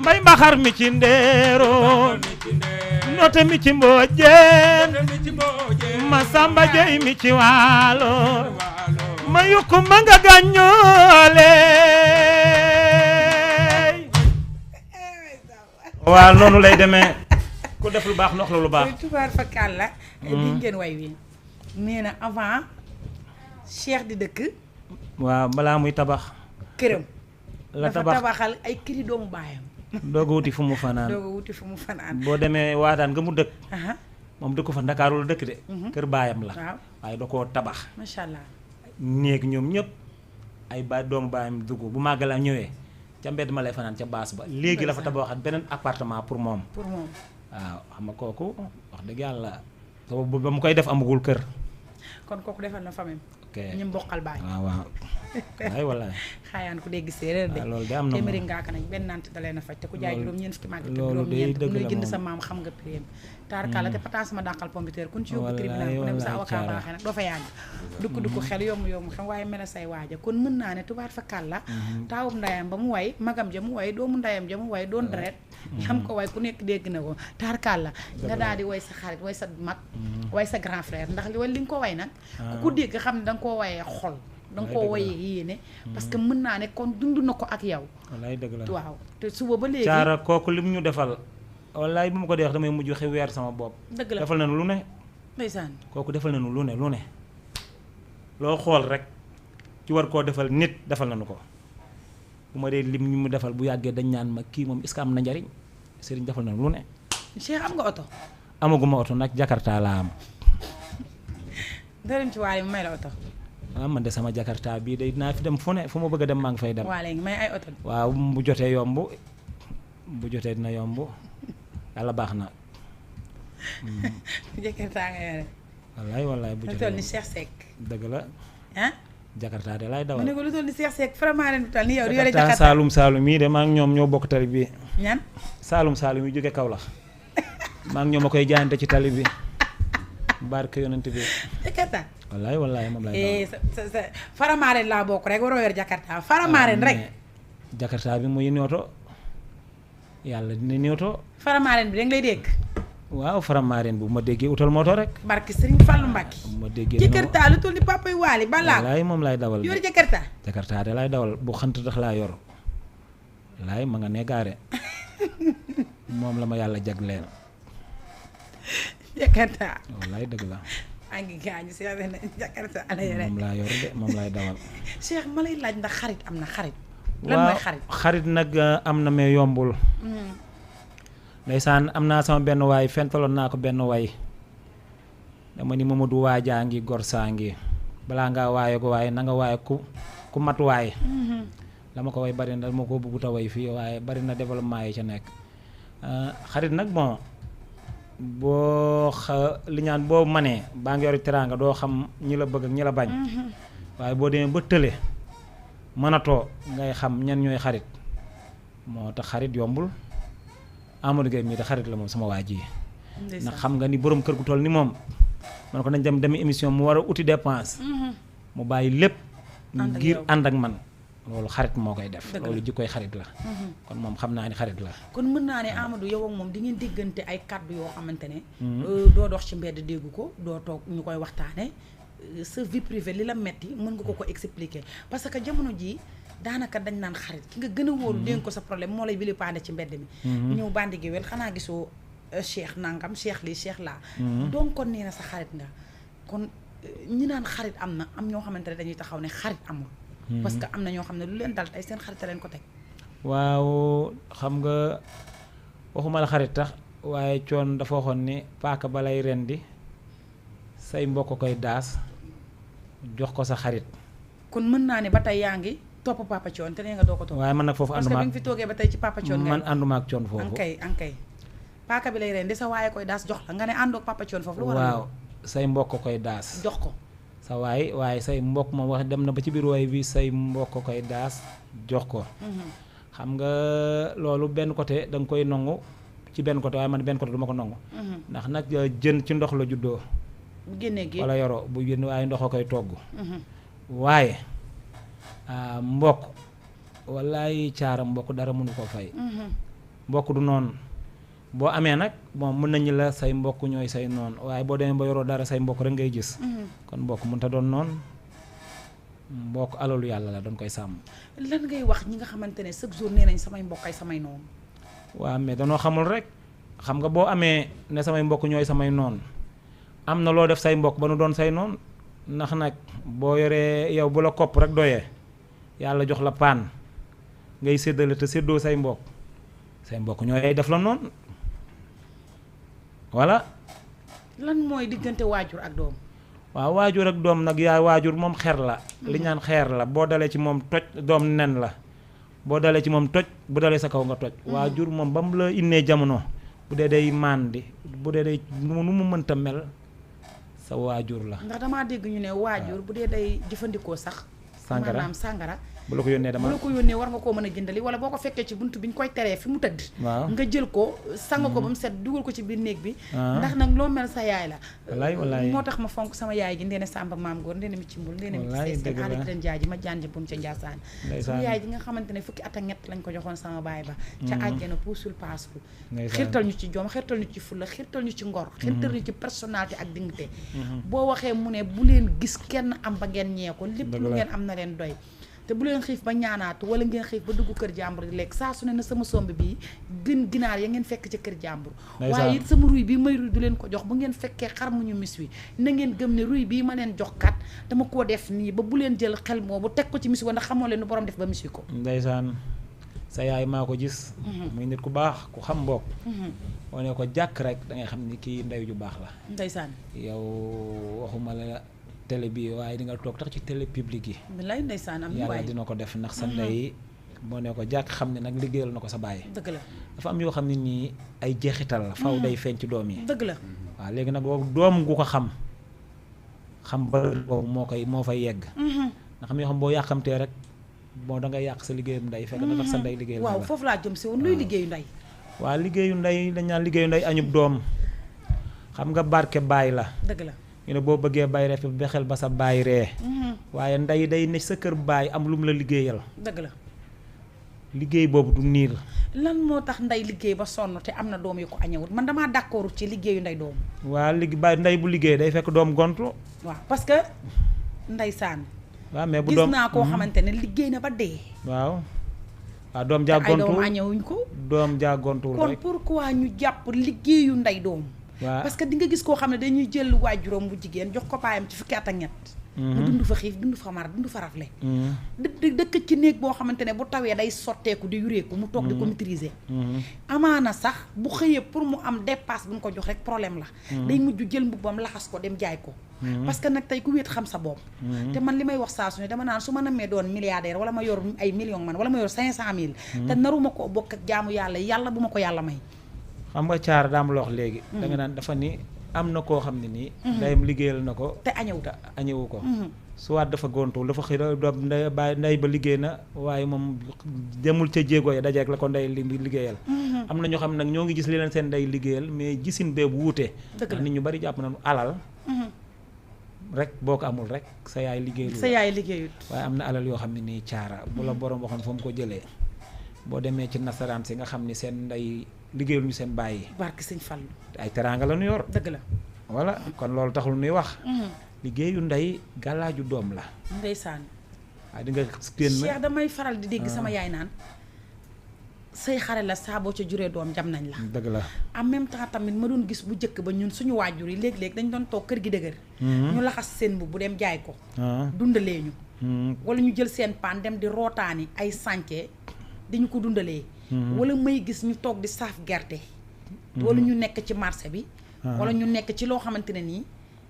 mbay mbaxar mi ci ndeero noote mi ci mboojeen ma samba jey mi ci waalo mayu ko ma nga gànjoole waaw noonu lay demee ku def lu baax nox la lu baax tubaar fa kàlla di ngeen way wi nee na avant Cheikh di dëkk waaw balaa muy tabax këram la dafa tabaxal ay këri doomu baayam dooga wuti fu mu fanaan boo demee waataan nga mu dëkk moom dëkku fa Ndakaaru la dëkk de kër baayam la waaw waaye da koo tabax macha allah néeg ñoom ñëpp ay doomu baayam dugg bu màggal a ñëwee ca mbedd ma lay fanaan ca baas ba léegi la fa tabaxat beneen appartement pour moom waaw xam nga kooku wax dëgg yàlla ba mu koy def amagul kër kon kooku defal na famille ok ñu mboqal baay waaw waay wallaay xaayaan ku dégg séeréer de loolu de am na téeméeri ngaaka nañ benn nant da leen a faj te ku jaay juróom ñeent fukki màgg te loolu juróom ñeent dëgg bu nuy la jënd moom. sa maam xam nga prix taarkala te patan sama dàqal pompiteer kun ci yóbbu tribunal ku ne bu sa avocat baaxee nag doo fa yàgg dukk xel yomb xam waaye mel say waaja kon mën naa ne tubaar fa kàlla taawum ndayam ba mu way magam ja mu way doomu ndayam ja mu way doon deret xam ko way ku nekk dégg na ko taarkalla nga daal di way sa xarit way sa mag way sa grand frère ndax li nga ko way nag ku dégg xam ne da nga koo wayee xol da nga koo wayee yéene parce que mën naa ne kon dund na ko ak yow wallaay dëgg la waaw te suba ba léegi caara kooku lim ñu defal wallaay bu ma ko dee wax damay mujj xew weer sama bopp dëgg la defal nañu lu ne ndeysaan kooku defal nañu lu ne loo xool rek ci war koo defal nit defal nañu ko bu ma dee lim ñu mu defal bu yàggee dañ ñaan ma kii moom est-ce que am na njariñ sëriñ defal nañu lu ne Cheikh am nga oto amaguma oto nag Jakarta laa am dërëm ci waale mu may la oto man de sama Jakarta bii day dinaa fi dem fu ne fu ma bëgg a dem maa ngi fay dem waa léegi may ay oto waaw bu jotee yomb bu jotee dina yomb yàlla baax na Jakarta nga yore wallaay bu lu jotee toll ni Cheikh Seck dëgg la ah Jakarta de laay mu dawal ne ko lu toll ni Cheikh Seck vraiment ren lu toll ni yow yore Jakarta Jakarta Saalum yi de maa ngi ñoom ñoo bokk tali bi ñan Saalum yi jóge Kaolack maa ngi ñoom a koy jaayante ci tali bi barke yonent bi Jakarta wallaay moom lay dawal sa faramaaren laa bokk rek waroo yor Jakarta faramaaren rek Jakarta bi muy nooto yàlla dina nooto faramaaren bi da nga lay dégg waaw faramaaren bu ma déggee utal moto rek barke Serigne Fallou Mbacke bu ma déggee Jakarta lu toll ni papay waali balaa wallaay moom lay dawal yor Jakarta Jakarta de lay dawal bu xant tax laa yor wallaay ma nga ne gaare moom la ma yàlla jagleel Jakarta wallaay dëgg la maa ngi gaañu si Jakarta ala yore moom laa yor de moom lay dawal Cheikh ma lay laaj ndax xarit am na xarit lan mooy xarit xarit nag am na mais yombul ndeysaan am naa sama benn waay fentaloon naa ko benn way dama ni Mamadou waajaa ngi gor saa ngi balaa ngaa waaye ko waaye na nga waaye ku mat waay la ma ko way bari na dama ko bëggut a way fii waaye bari na développement yi ca nekk xarit nag bon li ñaan boo manee baa ngi yor teraanga doo xam ñi la bëgg ak ñi la bañ waaye boo demee ba tële mënatoo ngay xam ñan ñooy xarit moo tax xarit yombul Amadou Gueye mii de xarit la moom sama waa ji ndax xam nga ni borom kër gu toll ni moom man ko nañ dem demi émission mu war a uti dépense mu bàyyi lépp ngir ànd ak man loolu xarit moo koy def loolu jikkoy xarit la kon moom xam naa ni xarit la kon mën naa ne Amadou yow ak moom di ngeen déggante ay kàddu yoo xamante ne doo dox ci mbedd déggu ko doo toog ñu koy waxtaane sa vie privée li la metti mën nga ko expliquer parce que jamono jii daanaka dañ naan xarit ki nga gën a wóolu dénk ko sa problème moo lay wili paande ci mbedd mi ñëw bandi géwél xanaa gisoo Cheikh nangam Cheikh lii Cheikh laa donc kon nee na sa xarit nga kon ñi naan xarit am na am ñoo xamante ne dañuy taxaw ne xarit amul parce que am na ñoo xam ne lu leen dal tey seen xarit leen ko teg waaw xam nga waxuma la xarit tax waaye coon dafa waxoon ni paaka balay rendi say mbokk koy daas jox ko sa xarit kon mën naa ne ba tey yaa ngi topp Papa Thione te nee nga doo ko topp waaye man nag foofu ànduma parce que bi nga fi toogee ba tey ci Papa Thione man ànduma ak Thione foofu ankay paaka bi lay rendi sa waaye koy daas jox la nga ne àndoog papa Thione foofu lu war waaw say mbokk koy daas jox ko sa waay waaye say mbokk moom wax dem na ba ci biir waay bi say mbokk koy daas jox ko xam nga loolu benn côté da nga koy nangu ci benn côté waaye man benn côté du ma ko nangu ndax nag jën ci ndox la juddoo bu génnee géej wala yoroo bu génn waaye ndox a koy togg waaye mbokk wallaay caara mbokk dara mënu ko fay mbokk du noonu boo amee nag bon mën nañu la say mbokk ñooy say noonu waaye boo demee ba yoroo dara say mbokk rek ngay gis kon mbokk mënut a doon noonu mbokk alalu yàlla la dañ koy sàmm. lan ngay wax ñi nga xamante ne chaque jour nee nañ samay mbokk ay samay noonu. waaw mais danoo xamul rek xam nga boo amee ne samay mbokk ñooy samay noonu am na loo def say mbokk ba nu doon say noonu ndax nag boo yoree yow bu la kopp rek doyee yàlla jox la paan ngay séddale te séddoo say mbokk ñooy def la noonu voilà. lan mooy diggante waajur ak doom. waaw waajur ak doom nag yaay waajur moom xeer la. li ñaan xeer la boo dalee ci moom toj doom nen la boo dalee ci moom toj bu dalee sa kaw nga toj. waajur moom ba mu la innee jamono bu dee day màndi bu dee day nu mu mënta mel sa waajur la. ndax damaa dégg ñu ne waajur bu dee day jëfandikoo sax. sàngara maanaam sàngara. bu la ko yónnee dama bu la ko yónnee war nga koo mën a jëndali wala boo ko fekkee ci buntu bi ñu koy teree fi mu tëdd. waaw nga jël ko sang ko ba mu set dugal ko ci biir néeg bi. ndax nag loo mel sa yaay la. wallaay moo tax ma fonk sama yaay gi ndeene Samba ak maam góor ndeene mi ci mbul ndeene mi ci seen aada ji leen jaaji ma jaan jëppam ca Njaasaan. sama yaay ji nga xamante ne fukki at ak ñett lañ ko joxoon sama baay ba. ca àjjana puusul paasul. xirtal ñu ci jom xirtal ñu ci fulla xirtal ñu ci ngor. xirtal ñu ci personnalité ak dignité. boo waxee mu ne bu leen gis kenn am ba ngeen ñee ko lépp lu ngeen am na leen doy te bu leen xiif ba ñaanaatu wala ngeen xiif ba dugg kër jàmbur di lekk saa su ne na sama somb bii gën ginaar ya ngeen fekk ca kër jàmbur waaye it sama ruy bii may ruy du leen ko jox bu ngeen fekkee xar mu ñu mis wi na ngeen gëm ne ruy bii ma leen jox kat dama koo def nii ba bu leen jël xel moo bu teg ko ci mis wi ndax xamoo leen nu borom def ba mis wi ko ndeysaan sa yaay maa ko gis muy nit ku baax ku xam mbokk boo ne ko jàkk rek da ngay xam ni kii ndey ju baax la ndeysaan yow waxuma la télé bi waaye di nga toog tax ci télé publique yi. bilaay ndeysaan am yàlla dina ko def ndax sa ndey boo ne ko jàkk xam ne nag liggéeyal na ko sa baay. dëgg la dafa am yoo xam ne nii ay jeexital la. faw day feeñ ci doom yi. dëgg la waaw léegi nag boobu doom gu ko xam ba boobu moo fay yegg. ndax am yoo xam boo yàqamtee rek boo da ngay yàq sa liggéeyam ndey fekk na tax sa ndey liggéeyal. waaw foofu laa jëm si woon luy liggéeyu ndey. waaw liggéeyu ndey dañ naan liggéeyu ndey añub doom xam nga barke baay la. dëgg la. ñu ne boo bëggee bay ref bexel ba sa baay ree waaye ndey day ne sa kër baay am lu mu la liggéeyal dëgg la liggéey boobu du niil lan moo tax ndey liggéey ba sonn te am na doom yu ko añewut man damaa d'accord ci liggéeyu ndey doom waaw baay ndey bu liggéey day fekk doom gontu waaw parce que ndey saan waaw mais bu doom gis naa koo xamante ne liggéey na ba dee waaw doom jaa gontu ay doom añewuñ ko doom jaa gontuwul kon pourquoi ñu jàpp liggéeyu ndey doom waaw parce que di nga gis koo xam ne dañuy jël waajuram bu jigéen jox ko paayam ci fukki at ak ñett mu dund fa xiif dund fa mar dund fa rafle dëkk ci néeg boo xamante ne bu tawee day sotteeku di yureeku mu toog di ko maîtriser amaana sax bu xëyee pour mu am dépasse bu ñu ko jox rek problème la day mujj jël mbubbam laxas ko dem jaay ko parce que nag tey ku wéet xam sa bopp te man li may wax saa su ne dama naan su ma namee doon milliardaire wala ma yor ay millions man wala ma yor 500 000 te naruma ko bokk ak jaamu yàlla bu ma ko yàlla may xam nga caar daam la wax léegi da nga naan dafa ni am na koo xam ne nii ndeyam liggéeyal na ko te añewu ko soit dafa gontu dafa xëy doom ndey ba liggéey na waaye moom demul ca jéego ya dajeek la ko ndey liggéeyal am na ñoo xam ne nag ñoo ngi gis li leen seen ndey liggéeyal mais gisin bee bu wuute ndax nit ñu bari jàpp nañu alal rek boo ko amul rek sa yaay liggéeyut waaye am na alal yoo xam ne nii caara bu la borom waxoon fa mu ko jëlee boo demee ci nasaraan si nga xam ni seen ndey liggéeyul ñu seen bàyyi barke sëñ Fallu ay teraanga la ñu yor dëgg la voilà kon loolu taxul nuy wax liggéeyu ndey gàllaaju doom la ndeysaan waaye di nga génn Cheikh damay faral di dégg sama yaay naan say xare la saa boo ca juree doom jam nañ la dëgg la en même temps tamit ma doon gis bu njëkk ba ñun suñu waajur yi léeg-léeg dañ doon toog kër gi dëgër ñu laxas seen bu dem jaay ko dundalee ñu wala ñu jël seen paan dem di rootaani ay sànce dañu ko dundalee wala may gis ñu toog di saaf gerte wala ñu nekk ci marché bi wala ñu nekk ci loo xamante ne nii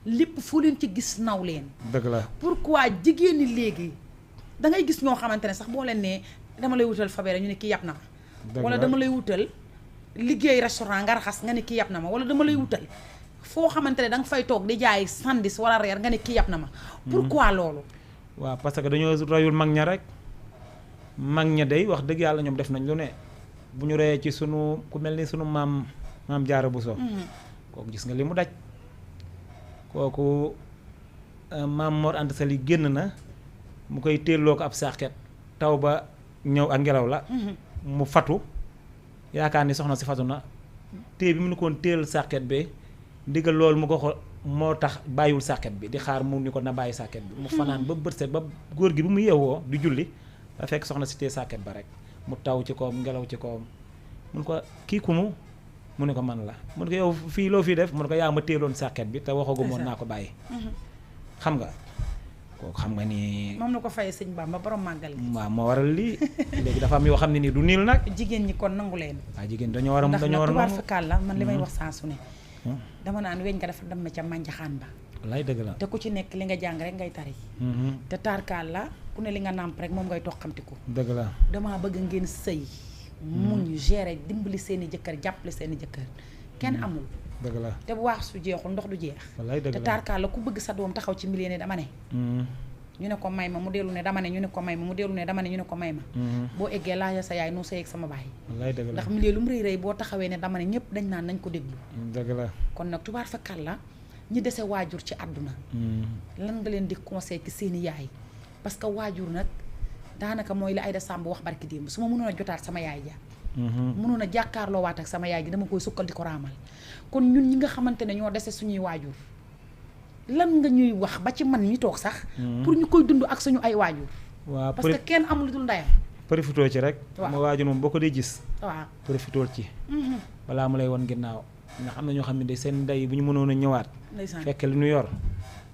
lépp fu leen ci gis naw leen dëgg la pourquoi jigéen ñi léegi da ngay gis ñoo xamante ne sax boo leen nee dama lay wutal fabere ñu ne kii yàpp na ma wala dama lay wutal liggéey restaurant nga raxas nga ne kii yab na ma wala dama lay wutal foo xamante ne danga fay toog di jaay sandis wala reer nga ne kii yab na ma pourquoi loolu waaw parce que dañoo royul mag ña rek mag ña day wax dëgg yàlla ñoom def nañ lu ne bu ñu reyee ci sunu ku mel ni sunu maam Jaara Buso kooku gis nga li mu daj kooku maam Mor Anta Sali génn na mu koy téelloo ko ab sàkket taw ba ñëw ak ngelaw la mu fatu yaakaar ni soxna si fatu na téye bi mu ni koon téel sàkket bi ndigal loolu mu ko xo moo tax bàyyiwul sàkket bi di xaar mu ni ko na bàyyi sàkket bi mu fanaan ba bët set ba góor gi bi mu yeewoo di julli da fekk soxna si téye sàkket ba rek mu taw ci kawam ngelaw ci kawam mun ko kii ku mu ne ko man la mun ko yow fii loo fii def mun ko yaa ma téeloon sàkket bi te waxagu moon naa ko bàyyi xam nga kooku xam nga ni moom la ko fay sëñ Bamba borom màggal gi waaw moo waral lii léegi dafa am yoo xam ne nii du niil nag jigéen ñi kon nangu leen waaw jigéen dañoo war a ndax dañoo war a tubaar fakkaal la man li may wax saa su ne dama naan weñ nga dafa dem ca mànjaxaan ba wallaay dëgg la te ku ci nekk li nga jàng rek ngay tari te taarkaal la ku ne li nga nàmp rek moom ngay toqamtiku dëgg la damaa bëgg ngeen sëy muñ gérer dimbali seeni jëkkër jàppale seeni jëkkër kenn amul dëgg la te bu waax su jeexul ndox du jeex wallaay dëgg te la taarkaal la ku bëgg sa doom taxaw ci milieu ne dama ne ñu ne ko may ma mu dellu ne dama ne ñu ne ko may ma mu dellu ne dama ne ñu ne ko may ma boo eggee laajal sa yaay noo sëy ak sama baay wallaay dëgg la ndax milieu lu mu rëy rëy boo taxawee ne dama ne ñëpp dañ naan nañ ko déglu dëgg la kon nag tubaar fakkaat la ñi dese waajur ci àdduna lan nga leen di conseil ci seeni yaay parce que waajur nag daanaka mooy li Aïda Samb wax barki démb su ma mënoon a jotaat sama yaay ja mënoon a jàkkaarloo waat ak sama yaay ji dama koy sukkal di ko raamal kon ñun ñi nga xamante ne ñoo dese suñuy waajur lan nga ñuy wax ba ci man mi toog sax pour ñu koy dund ak suñu ay waajur waaw parce que kenn amul lu dul ndeyam profitoo ci rek waaw ma waajur moom boo ko dee gis waaw profitool ci balaa mu lay won ginnaaw ndax am na ñoo xam ne de seen ndey bu ñu mënoon a ñëwaat ndeysaan fekk li ñu yor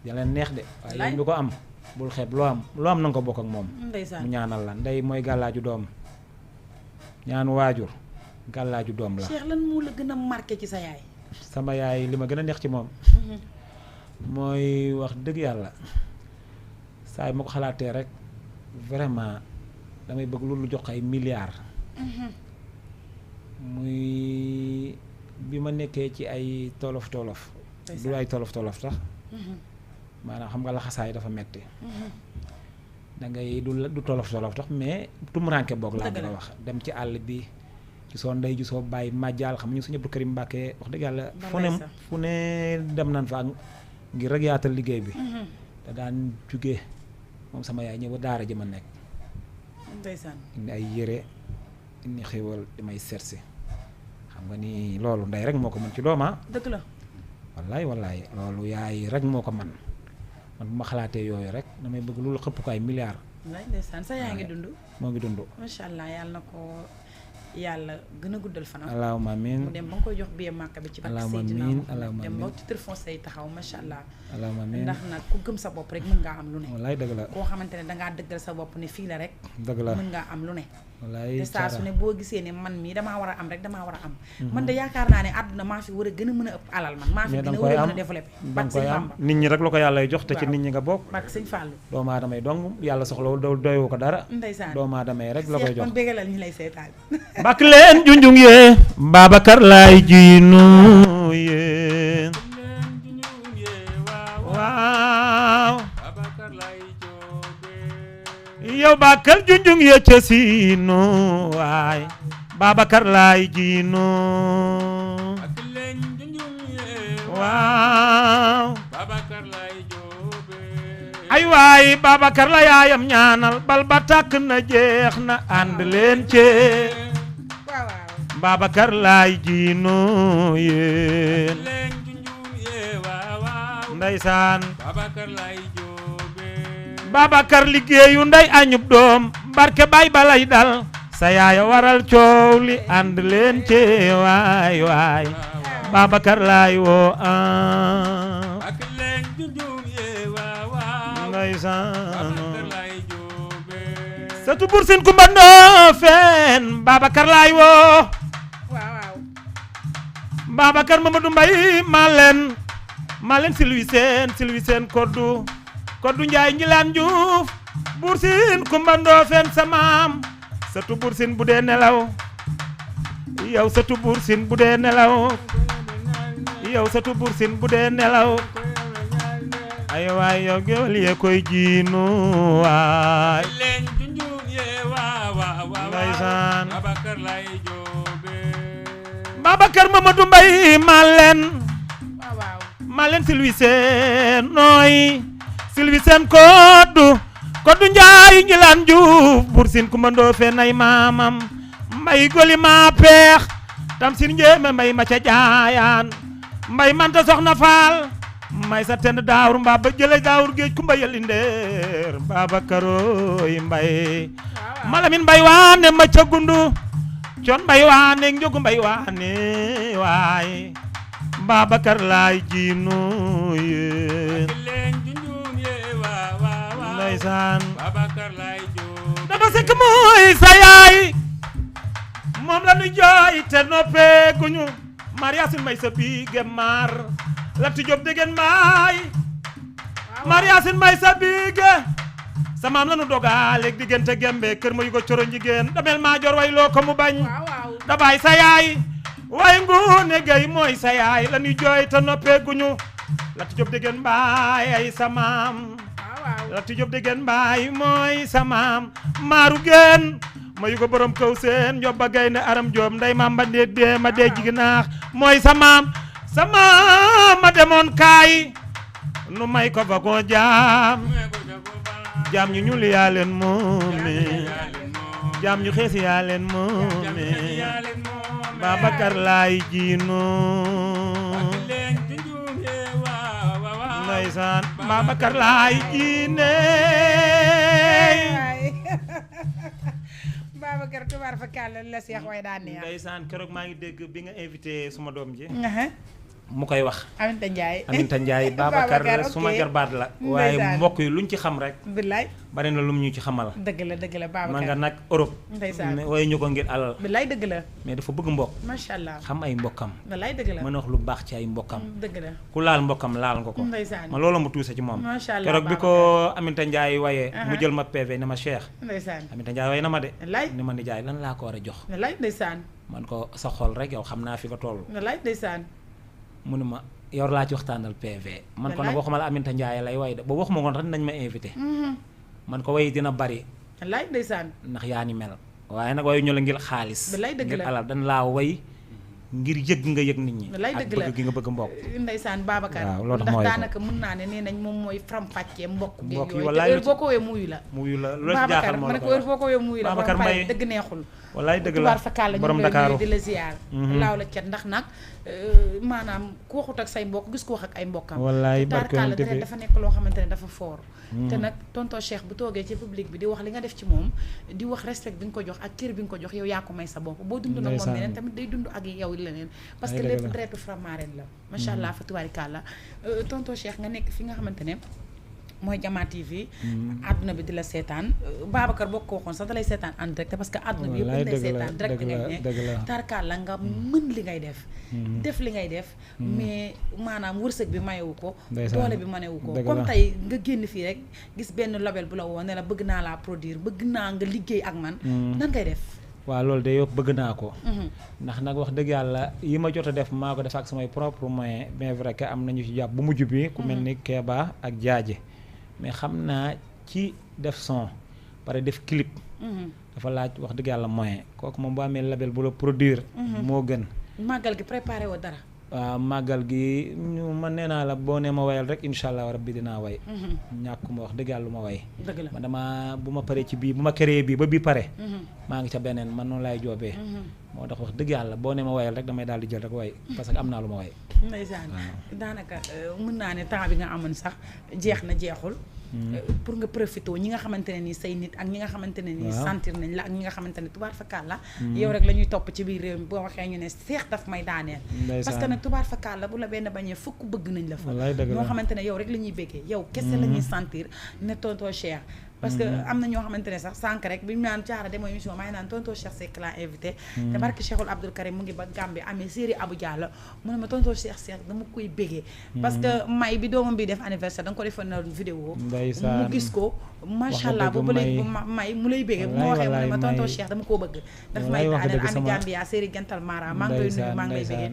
da leen neex de waaye yow mi ko am bul xeeb loo am na nga ko bokk ak moom ndeysaan mu ñaanal la ndey mooy gàllaaju doom ñaanu waajur gàllaaju doom la Cheikh lan moo la gën a marqué ci sa yaay sama yaay li ma gën a neex ci moom mooy wax dëgg yàlla saa yi ma ko xalaatee rek vraiment damay bëgg loolu jox ay milliards muy bi ma nekkee ci ay tolof tolof du ay tolof tolof tax maanaam xam nga laxasaay dafa metti da ngay du tolof tolof tax mais tumuranke boog laa bëgg a wax dem ci àll bi ci soo ndey ji soo bàyyi màjjaal xam ñu suñu Abdou Karim Mbàkke wax dëgg yàlla fu ne dem nañ fa ngir rek yaatal liggéey bi te daan jugee moom sama yaay ñëw ba daara ji ma nekk ndeysaan indi ay yére indi xéwal di may seetsi xam nga ni loolu ndey rek moo ko mën ci dooma dëgg la wallaay loolu yaay rek moo ko man bu ma xalaatee yooyu rek damay bëgg loolu xëpp ko ay milliards wallaay ndeysaan sa yaa ngi dund moo ngi dund macha allah yàlla na ko yàlla gën a guddal fanam allahumma amiin mu dem ba nga koy jox biir màkk bi ci barke Seydina Muhammad dem ba titre foncier yi taxaw macha allah allahumma amiin ndax nag ku gëm sa bopp rek mën ngaa am lu ne wallaay dëgg la koo xamante ne dangaa dëggal sa bopp ne fii la rek dëgg la mën ngaa am lu ne wallaay te saa su ne boo gisee ne man mii damaa war a am rek damaa war a am man de yaakaar naa ne àdduna maa fi war a gën a mën a ëpp alal man maa fi gën a war a mën a développé danga koy am nit ñi rek la ko yàlla jox te ci nit ñi nga bokk barke sëñ Fallou doomu aadama yi dong yàlla soxlawul doywu ko dara ndeysaan doomu aadama yi rek la koy jox kon bégalal ñi lay seetaan mbak leen junjung yee Babacar laay jiinu yee waaw yow Bakar junjung yee ca siinu waay Babacar laay jiinu waaw ay waay Babacar la yaayam ñaanal bal ba tàkk na jeex na ànd leen cee Babacar laay jiinu yéen ndeysaan Babacar liggéeyu ndey añub doom barke bay balay dal sa yaaya waral coow li ànd leen cee waay waay Babacar laay woo ndeysaan satu bur sin kumba Ndofeen Babacar laay woo Babacar Mamadou Mbaye maa leen silwi seen koddu Njaay Njilaan Juuf bur sin kumba Ndofeen sa maam satu bur sin bu dee nelaw yow satu Buur Siin bu dee nelaw yow satu Buur Siin bu dee nelaw ay waay yow géwél yee koy jiinu waay leen junjung yee waaw ndeysaan Babacar lay joobe Babacar Mamadou Mbaye maa leen silwi seen nooy silwi seen koddu njaay njilaan juuf Buur Siin Kumba Ndoofeen ay maamam mbay goli maa peex tam sin njéeme mbay ma ca jaayaan mbay manta soxna faal may sa tend daawur mbaa ba jële daawur géej kumba yelli ndeer Babacarooy mbay malamin mbay waane ma ca gundu coon mbay waane njogu mbay waane waay Babacar laay jiinu yéen ndeysaan Babacar lay joobe dama sekk mooy sa yaay moom la nu jooy te noppee guñu Mariasin may sa biige maar Lati Jóob degen maay Mariasin may sa biige sa maam la nu dogaaleeg diggante gembe kër ma yugo coro njigéen damel maa jor way loo ko mu bañ da baay sa yaay way Ngoone Gay mooy sa yaay la nu jooy te noppee guñu Lati Jóob degen maay ay sa maam Lati Jóob degen maay mooy sa maam maaru geen ma yu ko borom kaw seen njob ba gaynde aram Jóob nday maam ba ndee dee ma dee jiginaax mooy sa maam ma demoon kaay nu may ko fa ko jaam ñu ñuul yaa leen moome jaam ñu xees yaa leen moome Babacar laay jiino ndeysaan Babacar laay jiine Babacar tubaar fa kàlla la Seex way daan neex ndeysaan keroog maa ngi dégg bi nga invité suma doom ji mu koy wax Aminta Ndiaye Babacar suma jarbaat la waaye mbokk yi luñ ci xam rek billaay bari na lum ñu ci xamal dëgg la Babacar ma nga nag Europe ndeysaan waaye ñu ko ngir alal billaay dëgg la mais dafa bëgg mbokk macha allah xam ay mbokkam billaay dëgg la mën a wax lu baax ci ay mbokkam dëgg la ku laal mbokkam laal nga ko ndeysaan ma loolu ma tuuse ci moom macha allah keroog bi ko Aminta Ndiaye waye mu jël ma PV ne ma Cheikh ndeysaan Aminta Ndiaye way na ma de billaay ni ma ni jaay lan laa ko war a jox billaay ndeysaan man ko sa xol rek yow xam naa fi nga toll billaay ndeysaan mu ne ma yor laa ci waxtaanal PV man ko nag waxuma la Aminta Ndiaye lay way de boobu waxuma ngoon rek nañ ma invité man ko way dina bari billaay ndeysaan ndax yaa ni mel waaye nag wayu ñu la ngir xaalis billaay dëgg la ngir alal dañ laa way ngir yëg nga yëg nit ñi billaay dëgg la ak bëgg gi nga bëgg mbokk ndeysaan Babacar waaw loolu tax ndax mooy daanaka mën naa ne nee nañ moom mooy faram-fàccee mbokk gi mbokk yi yooyu wallaay heure boo ko wee muyu la lu la jaaxal moo ma la ne ko heure boo ko wee muyu la Babacar Mbaye dëgg neexul wallaay dëgg la tubaar fa kàlla ñu borom ngi lay Dakar nuyu di la ziar laaw la cet ndax nag maanaam ku waxut ak say mbokk gis ko wax ak ay mbokkam wallaay tubaar kàlla deret dafa nekk loo xamante ne dafa fort te nag tonton Cheikh bu toogee ci public bi di wax li nga def ci moom di wax respect bi nga ko jox ak cër bi nga ko jox yow yaa ko may sa bopp boo dund nag moom leneen tamit day dund ak yow leneen parce que lépp deretu Faramareen la macha allah fa tubaar kàlla tonton Cheikh nga nekk fi nga xamante ne mooy Jama TV àdduna bi di la seetaan Babacar boo ko waxoon sax da lay seetaan en direct parce que àdduna bi yëpp dañ lay seetaan direct ngay nekk tarkaal la nga mën li ngay def li ngay def mais maanaam wërsëg bi mayewu ko doole bi manewu ko comme tey nga génn fii rek gis benn label bu la woo ne la bëgg naa laa produire bëgg naa nga liggéey ak man nan ngay def waaw loolu de yëpp bëgg naa ko ndax nag wax dëgg yàlla yi ma jot a def maa ko def ak samay propre moyen bien vrai que am nañu ci jàpp bu mujj bi ku mel ni Keba ak Jaaje mais xam naa ci def son pare def clip dafa laaj wax dëgg yàlla moyen kooku moom bu amee label bu la produire moo gën màggal gi préparé woo dara waaw màggal gi ñu man nee naa la boo nee ma wayal rek incha allah rabbi dinaa way ñàkkuma wax dëgg yàlla lu ma way dëgg la man dama bu ma paree ci bii bu ma créé bii ba bii pare maa ngi ca beneen man noonu laay joobee moo tax wax dëgg yàlla boo nee ma wayal rek damay daal di jël rek way parce que am naa lu ma way ndeysaan daanaka mën naa ne temps bi nga amoon sax jeex na jeexul pour nga profité ñi nga xamante ne nii say nit ak ñi nga xamante ne nii sentir nañ la ak ñi nga xamante ne tubaar fakkaal la yow rek la ñuy topp ci biir réew mi boo waxee ñu ne seex daf may daaneel parce que nag tubaar fakkaal la bu la benn bañee fukk bëgg nañ la fa ñoo xamante ne yow rek la ñuy béggee yow kese la ñuy sentir ne tonton Cheikh parce que am na ñoo xamante ne sax sànq rek bi ñu naan Thiara demoo émission maa ngi naan tonton Cheikh Seck laa invité te barke Cheikhul Abdoul Karim mu ngi ba Gambie amee série Abou Diallo mu ne ma tonton Cheikh dama koy bégee parce que may bi doomam bi def anniversaire da nga ko defoon na vidéo mu gis ko macha allah boobu léegi may mu lay bégee bu ma waxee mu ne ma tonton Cheikh dama koo bëgg daf may daaneel ami Gambia série Gental Mara maa ngi koy nuyu maa ngi lay bégee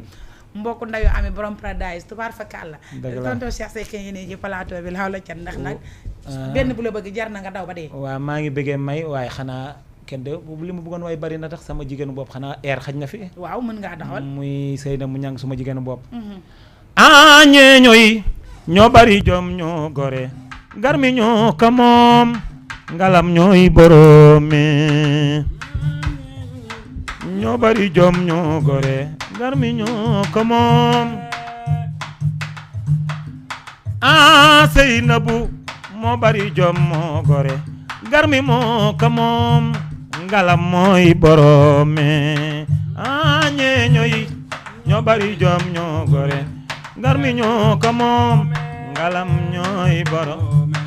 mbokk ndayu ami borom Paradise tubaar fa kàlla tonton Cheikh Seck ngi nii ci plateau bi laaw la cat ndax nag benn bu la bëgg jar na nga daw ba dee waaw maa ngi bëggee may waaye xanaa kenn de li ma bëggoon waaye bari na tax sama jigéenu bopp xanaa air xaj na fi waaw mën ngaa daxawal muy Seyna mu ñang suma jigéenu bopp ñeeñoy ñoo bari jom ñoo gore garmi ñoo ka moom ngalam ñooy borome ñoo bari jom ñoo gore garmi ñoo ko moom Seynabu moo bari jom moo gore garmi moo ko moom ngalam mooy borome ñeeño yi ñoo bari jom ñoo gore garmi ñoo ko moom ngalam ñooy borome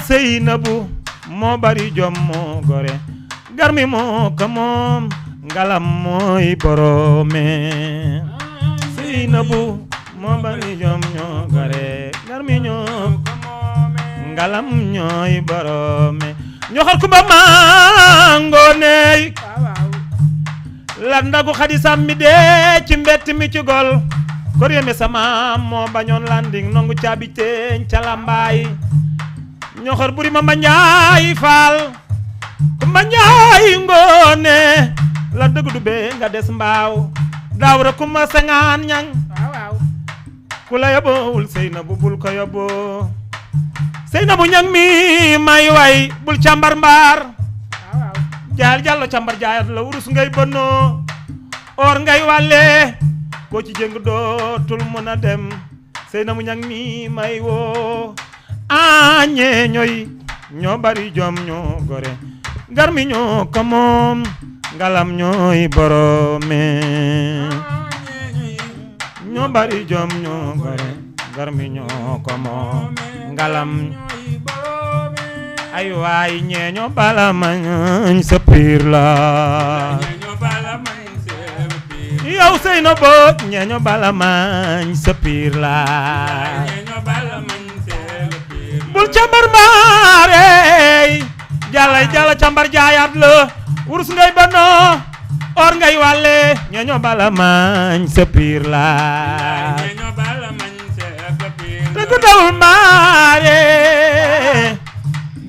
Seynabu moo bari jom moo gore garmi moo ko moom ngalam mooy borome Seynabu moo bari jom ñoo gore garmi ñoo ko moom ngalam ñooy borome ñoxor kumba mangooney la ndagu xadi sammi dee ci mbett mi ci gol ko réeme sama moo bañoon landing nongu caabi teeñ ca lambaay ñoxor buri ma njaay faal kumba njaay ngoone la dëgg du bee nga des mbaaw daawra kuma sengaan ñang ku la yóbboowul Seynabu bul ko yóbboo Seynabu ñang mi may way bul càmbar mbaar jaal jàllo càmbar jaayat la wurus ngay bënnoo or ngay wàlle koo ci jëng dootul mën a dem Seynabu ñang mi may woo ñeeñoy ñoo bari jom ñoo gore garmi ñoo ko moom ngalam ñooy borome ñoo bari jom ñoo gore garmi ñoo ko moom ngalam ay waay ñeeño bala mañ sa piir la yow Seynabu ñeeño bala mañ sa piir la bul cambar maarey jalla cambar jaayaat la wurus ngay banoo or ngay wàlle ñeeño bala mañ sa piir la te ku dawul maare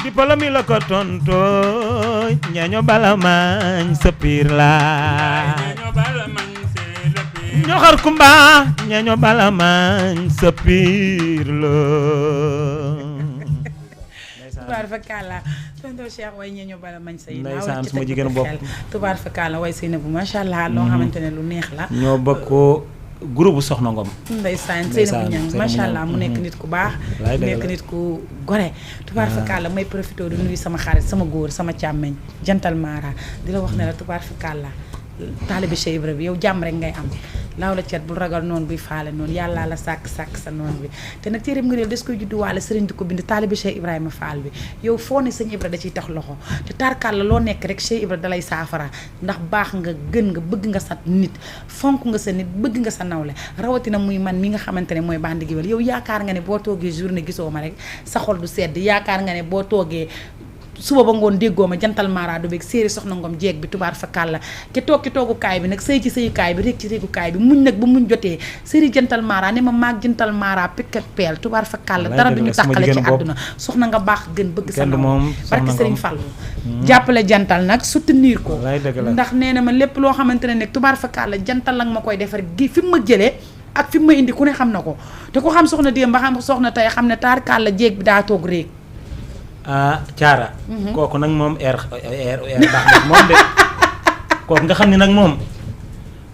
di pala mi la ko tonto ñeeño bala mañ sa piir la ñoxor kumba ñeeño bala mañ sa piir la tubaar fa kàlla tonton Cheikh way ñeeño bala mañ say ndeysaan suma jigéenu bopp tubaar fa kàlla way Seynabu macha allah loo xamante ne lu neex la ñoo bokk groupe Soxna Ngom ndeysaan Seynabu ñang macha allah mu nekk nit ku baax nekk nit ku gore tubaar fa kàlla may profité di nuyu sama xarit sama góor sama càmmeñ Gental Mara di la wax ne la tubaar fa kàlla taalibe Cheikh Ibra bi yow jàmm rek ngay am laaw la cet bul ragal noonu buy faale noonu yàlla la sàkk sa noonu bi te nag téeréem nga neel des koy judduwaale sëriñ di ko bind taalibe Cheikh Ibrahima Fall bi yow foo ne sëñ Ibra da ciy tax loxo te tarkal la loo nekk rek Cheikh Ibra dalay saafara ndax baax nga gën nga bëgg nga sa nit fonk nga sa nit bëgg nga sa nawle rawatina muy man mi nga xamante ne mooy bandi giwél yow yaakaar nga ne boo toogee journée gisoo ma rek sa xol du sedd yaakaar nga ne boo toogee suba ba ngoon déggoo ma Gental Mara du beeg séeri Soxna Ngom jeeg bi tubaar fa kàlla ke toog ci toogukaay bi nag sëy ci sëyukaay bi rek ci réegukaay bi muñ nag ba muñ jotee séeri Gental Mara ne ma maag Gental Mara pikk ak peel tubaar fa kàlla dara duñu tàqale ci àdduna soxna nga baax gën bëgg sa moom barki Sëriñ Fallu jàppale Gental nag soutenir ko ndax nee na ma lépp loo xamante ne nekk tubaar fa kàlla Gental la nga ma koy defar gi fi mu ma jëlee ak fi mu ma indi ku ne xam na ko te ko xam soxna démb ba xam soxna tey xam ne taar kàlla jeeg bi daa toog réeg Thiara kooku nag moom baax na moom de kooku nga xam ne nag moom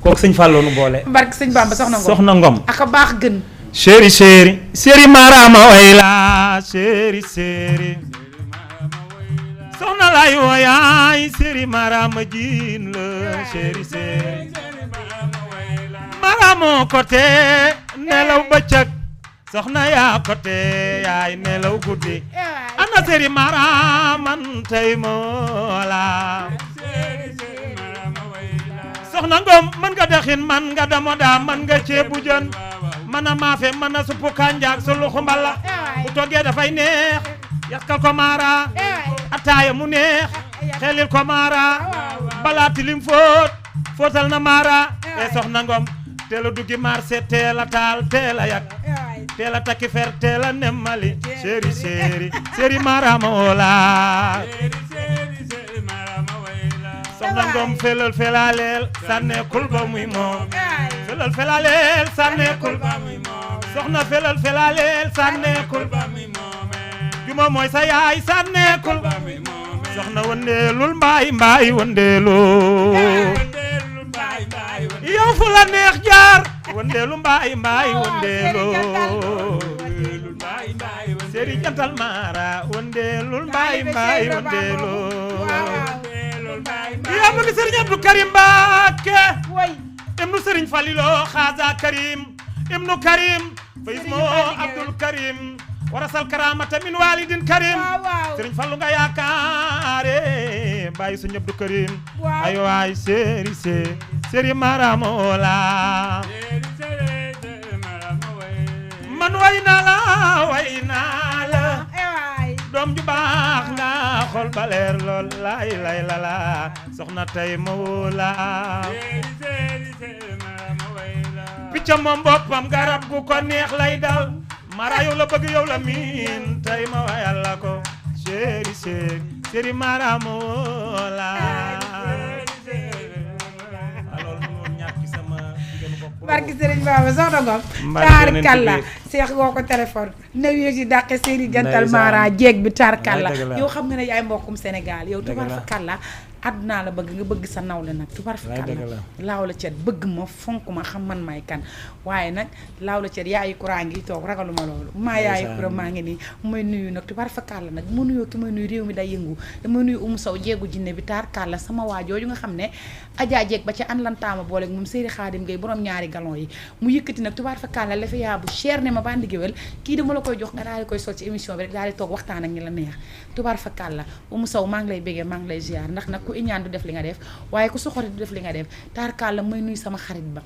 kooku sëñ Fallou nu boole barke sëñ Bamba Soxna Ngom ak a baax gën chéri marama way la chéri soxna lay woyaay chéri marama jiin la chéri maramo côté nelaw bëccëg soxna yaa côté yaay nelaw guddi ana séri mara man tey moo la soxna Ngom man nga dexin man nga damoda man nga ceebu jën man a maafe man a suppu kanjaak su luxu mbala bu toggee dafay neex yaskal ko mara ataaya mu neex xelil ko mara balaa tilim fóotal na mara e soxna Ngom teel a duggi marché teel a taal teel a yak teel a takki fer teel a nemmali séri mara ma woola soxna Ngom felal felaleel sànneekul ba muy moom felal felaleel sànneekul ba muy moom soxna felal felaleel sànneekul ba muy moom juma mooy sa yaay sànneekul ba muy moom soxna wëndeelul mbaay wëndeelu yow fu la neex jaar wëndeelu mbaay wëndeelu séri jantal mara wëndeelul mbaay wëndeelu yaa bëgg sëriñ Abdou Karim Mbacké ibnu sëriñ Falilo xaaza Karim ibnu Karim fa ismo Abdul Karim warasal karamata min walidin Karim sëriñ Fallu nga yaakaare bàyyi sëriñ Abdou Karim ay waay séri maramola man way naa la doom ju baax nga xol baleer lool lay la soxna tey ma woola picca moom boppam garab gu ko neex lay dal mara yow la bëgg yow la miin tey ma wayal la ko séri mara ma woola barki Serigne Baba soxna Ngom taar kalla seex woo ko téléphone new yo si dàqe séri jantal mara jeeg bi taar kalla yow xam nga ne yaay mbokkum Sénégal yow tubar fa kalla àdduna la bëgg nga bëgg sa nawle nag tubar fa kalla laaw la cet bëgg ma fonk ma xam man may kan waaye nag laaw la cet yaayu courant ngi toog ragaluma loolu maa yaayu courant maa ngi nii may nuyu nag tubar fa kalla nag ma nuyoo ki may nuyu réew mi day yëngu dama nuyu Umu Sow jeegu jinne bi taar kalla sama waa jooju nga xam ne Adja jeeg ba ca an lantaama boole moom séeri Xaadim Gay borom ñaari galon yi mu yëkkati nag tubaar fa kàlla la fi yaa bu cher ne ma bandi géwél kii dama la koy jox nga daal di koy sol ci émission bi rek daal di toog waxtaan ak ñi la neex tubaar fa kàlla Umu Sow maa ngi lay béggee maa ngi lay ziar ndax nag ku iñaan du def li nga def waaye ku soxori du def li nga def taar kàlla may nuyu sama xarit ba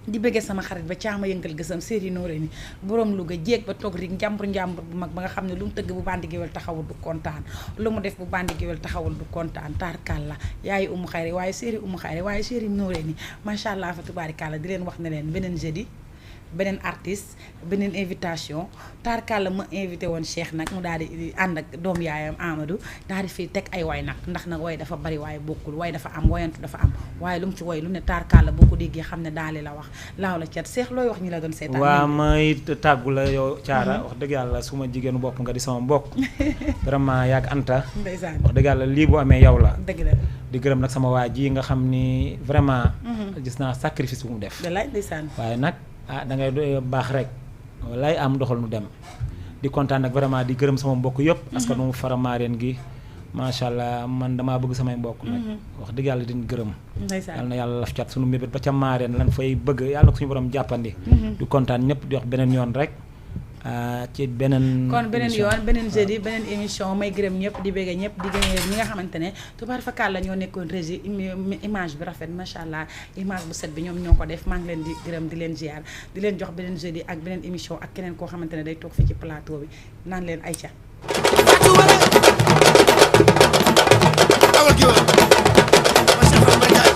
di bëggee sama xarit ba caama yëngal gësam séeri nooré ni borom Louga jéeg ba toog rik njàmbur bu mag ba nga xam ne lu mu tëgg bu bandi géwél taxawul du kontaan lu mu def bu bandi géwél taxawul du kontaan taar kàlla yaayu umu xayri waaye séeri umu xayri waaye séeri nooré ni macha allah fa tubaari kàlla di leen wax ne leen beneen jeudi beneen artiste beneen invitation tarkalla ma invité woon Cheikh nag mu daal di ànd ak doom yaayam Amadou daal di fii teg ay way nag ndax nag way dafa bari waaye bokkul way dafa am wayantu dafa am waaye lu mu ci way lu ne tarkalla boo ko déggee xam ne daali la wax laaw la cat Cheikh looy wax ñi la doon seetaan waa may tàggu la yow Thiara wax dëgg yàlla su ma jigéenu bopp nga di sama mbokk vraiment yaag Anta ndeysaan wax dëgg yàlla lii bu amee yow la dëgg la di gërëm nag sama waa ji nga xam ni vraiment gis naa sacrifice bu mu def wallaay ndeysaan waaye nag da ngay baax rek lay am doxal nu dem di kontaan nag vraiment di gërëm sama mbokk yëpp parce que nu mu Faramareen gi macha allah man damaa bëgg samay mbokk nag wax dëgg yàlla din gërëm yàlla na yàlla laf cat suñu mébét ba ca Mareen lan fay bëgg yàlla na ko suñu borom jàppandi di kontaan ñëpp di wax beneen yoon rek ci beneen kon beneen yoon beneen jeudi beneen émission may gërëm ñëpp di bëgg ñëpp di gën ñi nga xamante ne tubaar fakal la ñoo nekkoon régie image bi rafet macha allah image bu set bi ñoom ñoo ko def maa ngi leen di gërëm di leen ziar di leen jox beneen jeudi ak beneen émission ak keneen koo xamante ne day toog fii ci plateau bi naan leen ay ca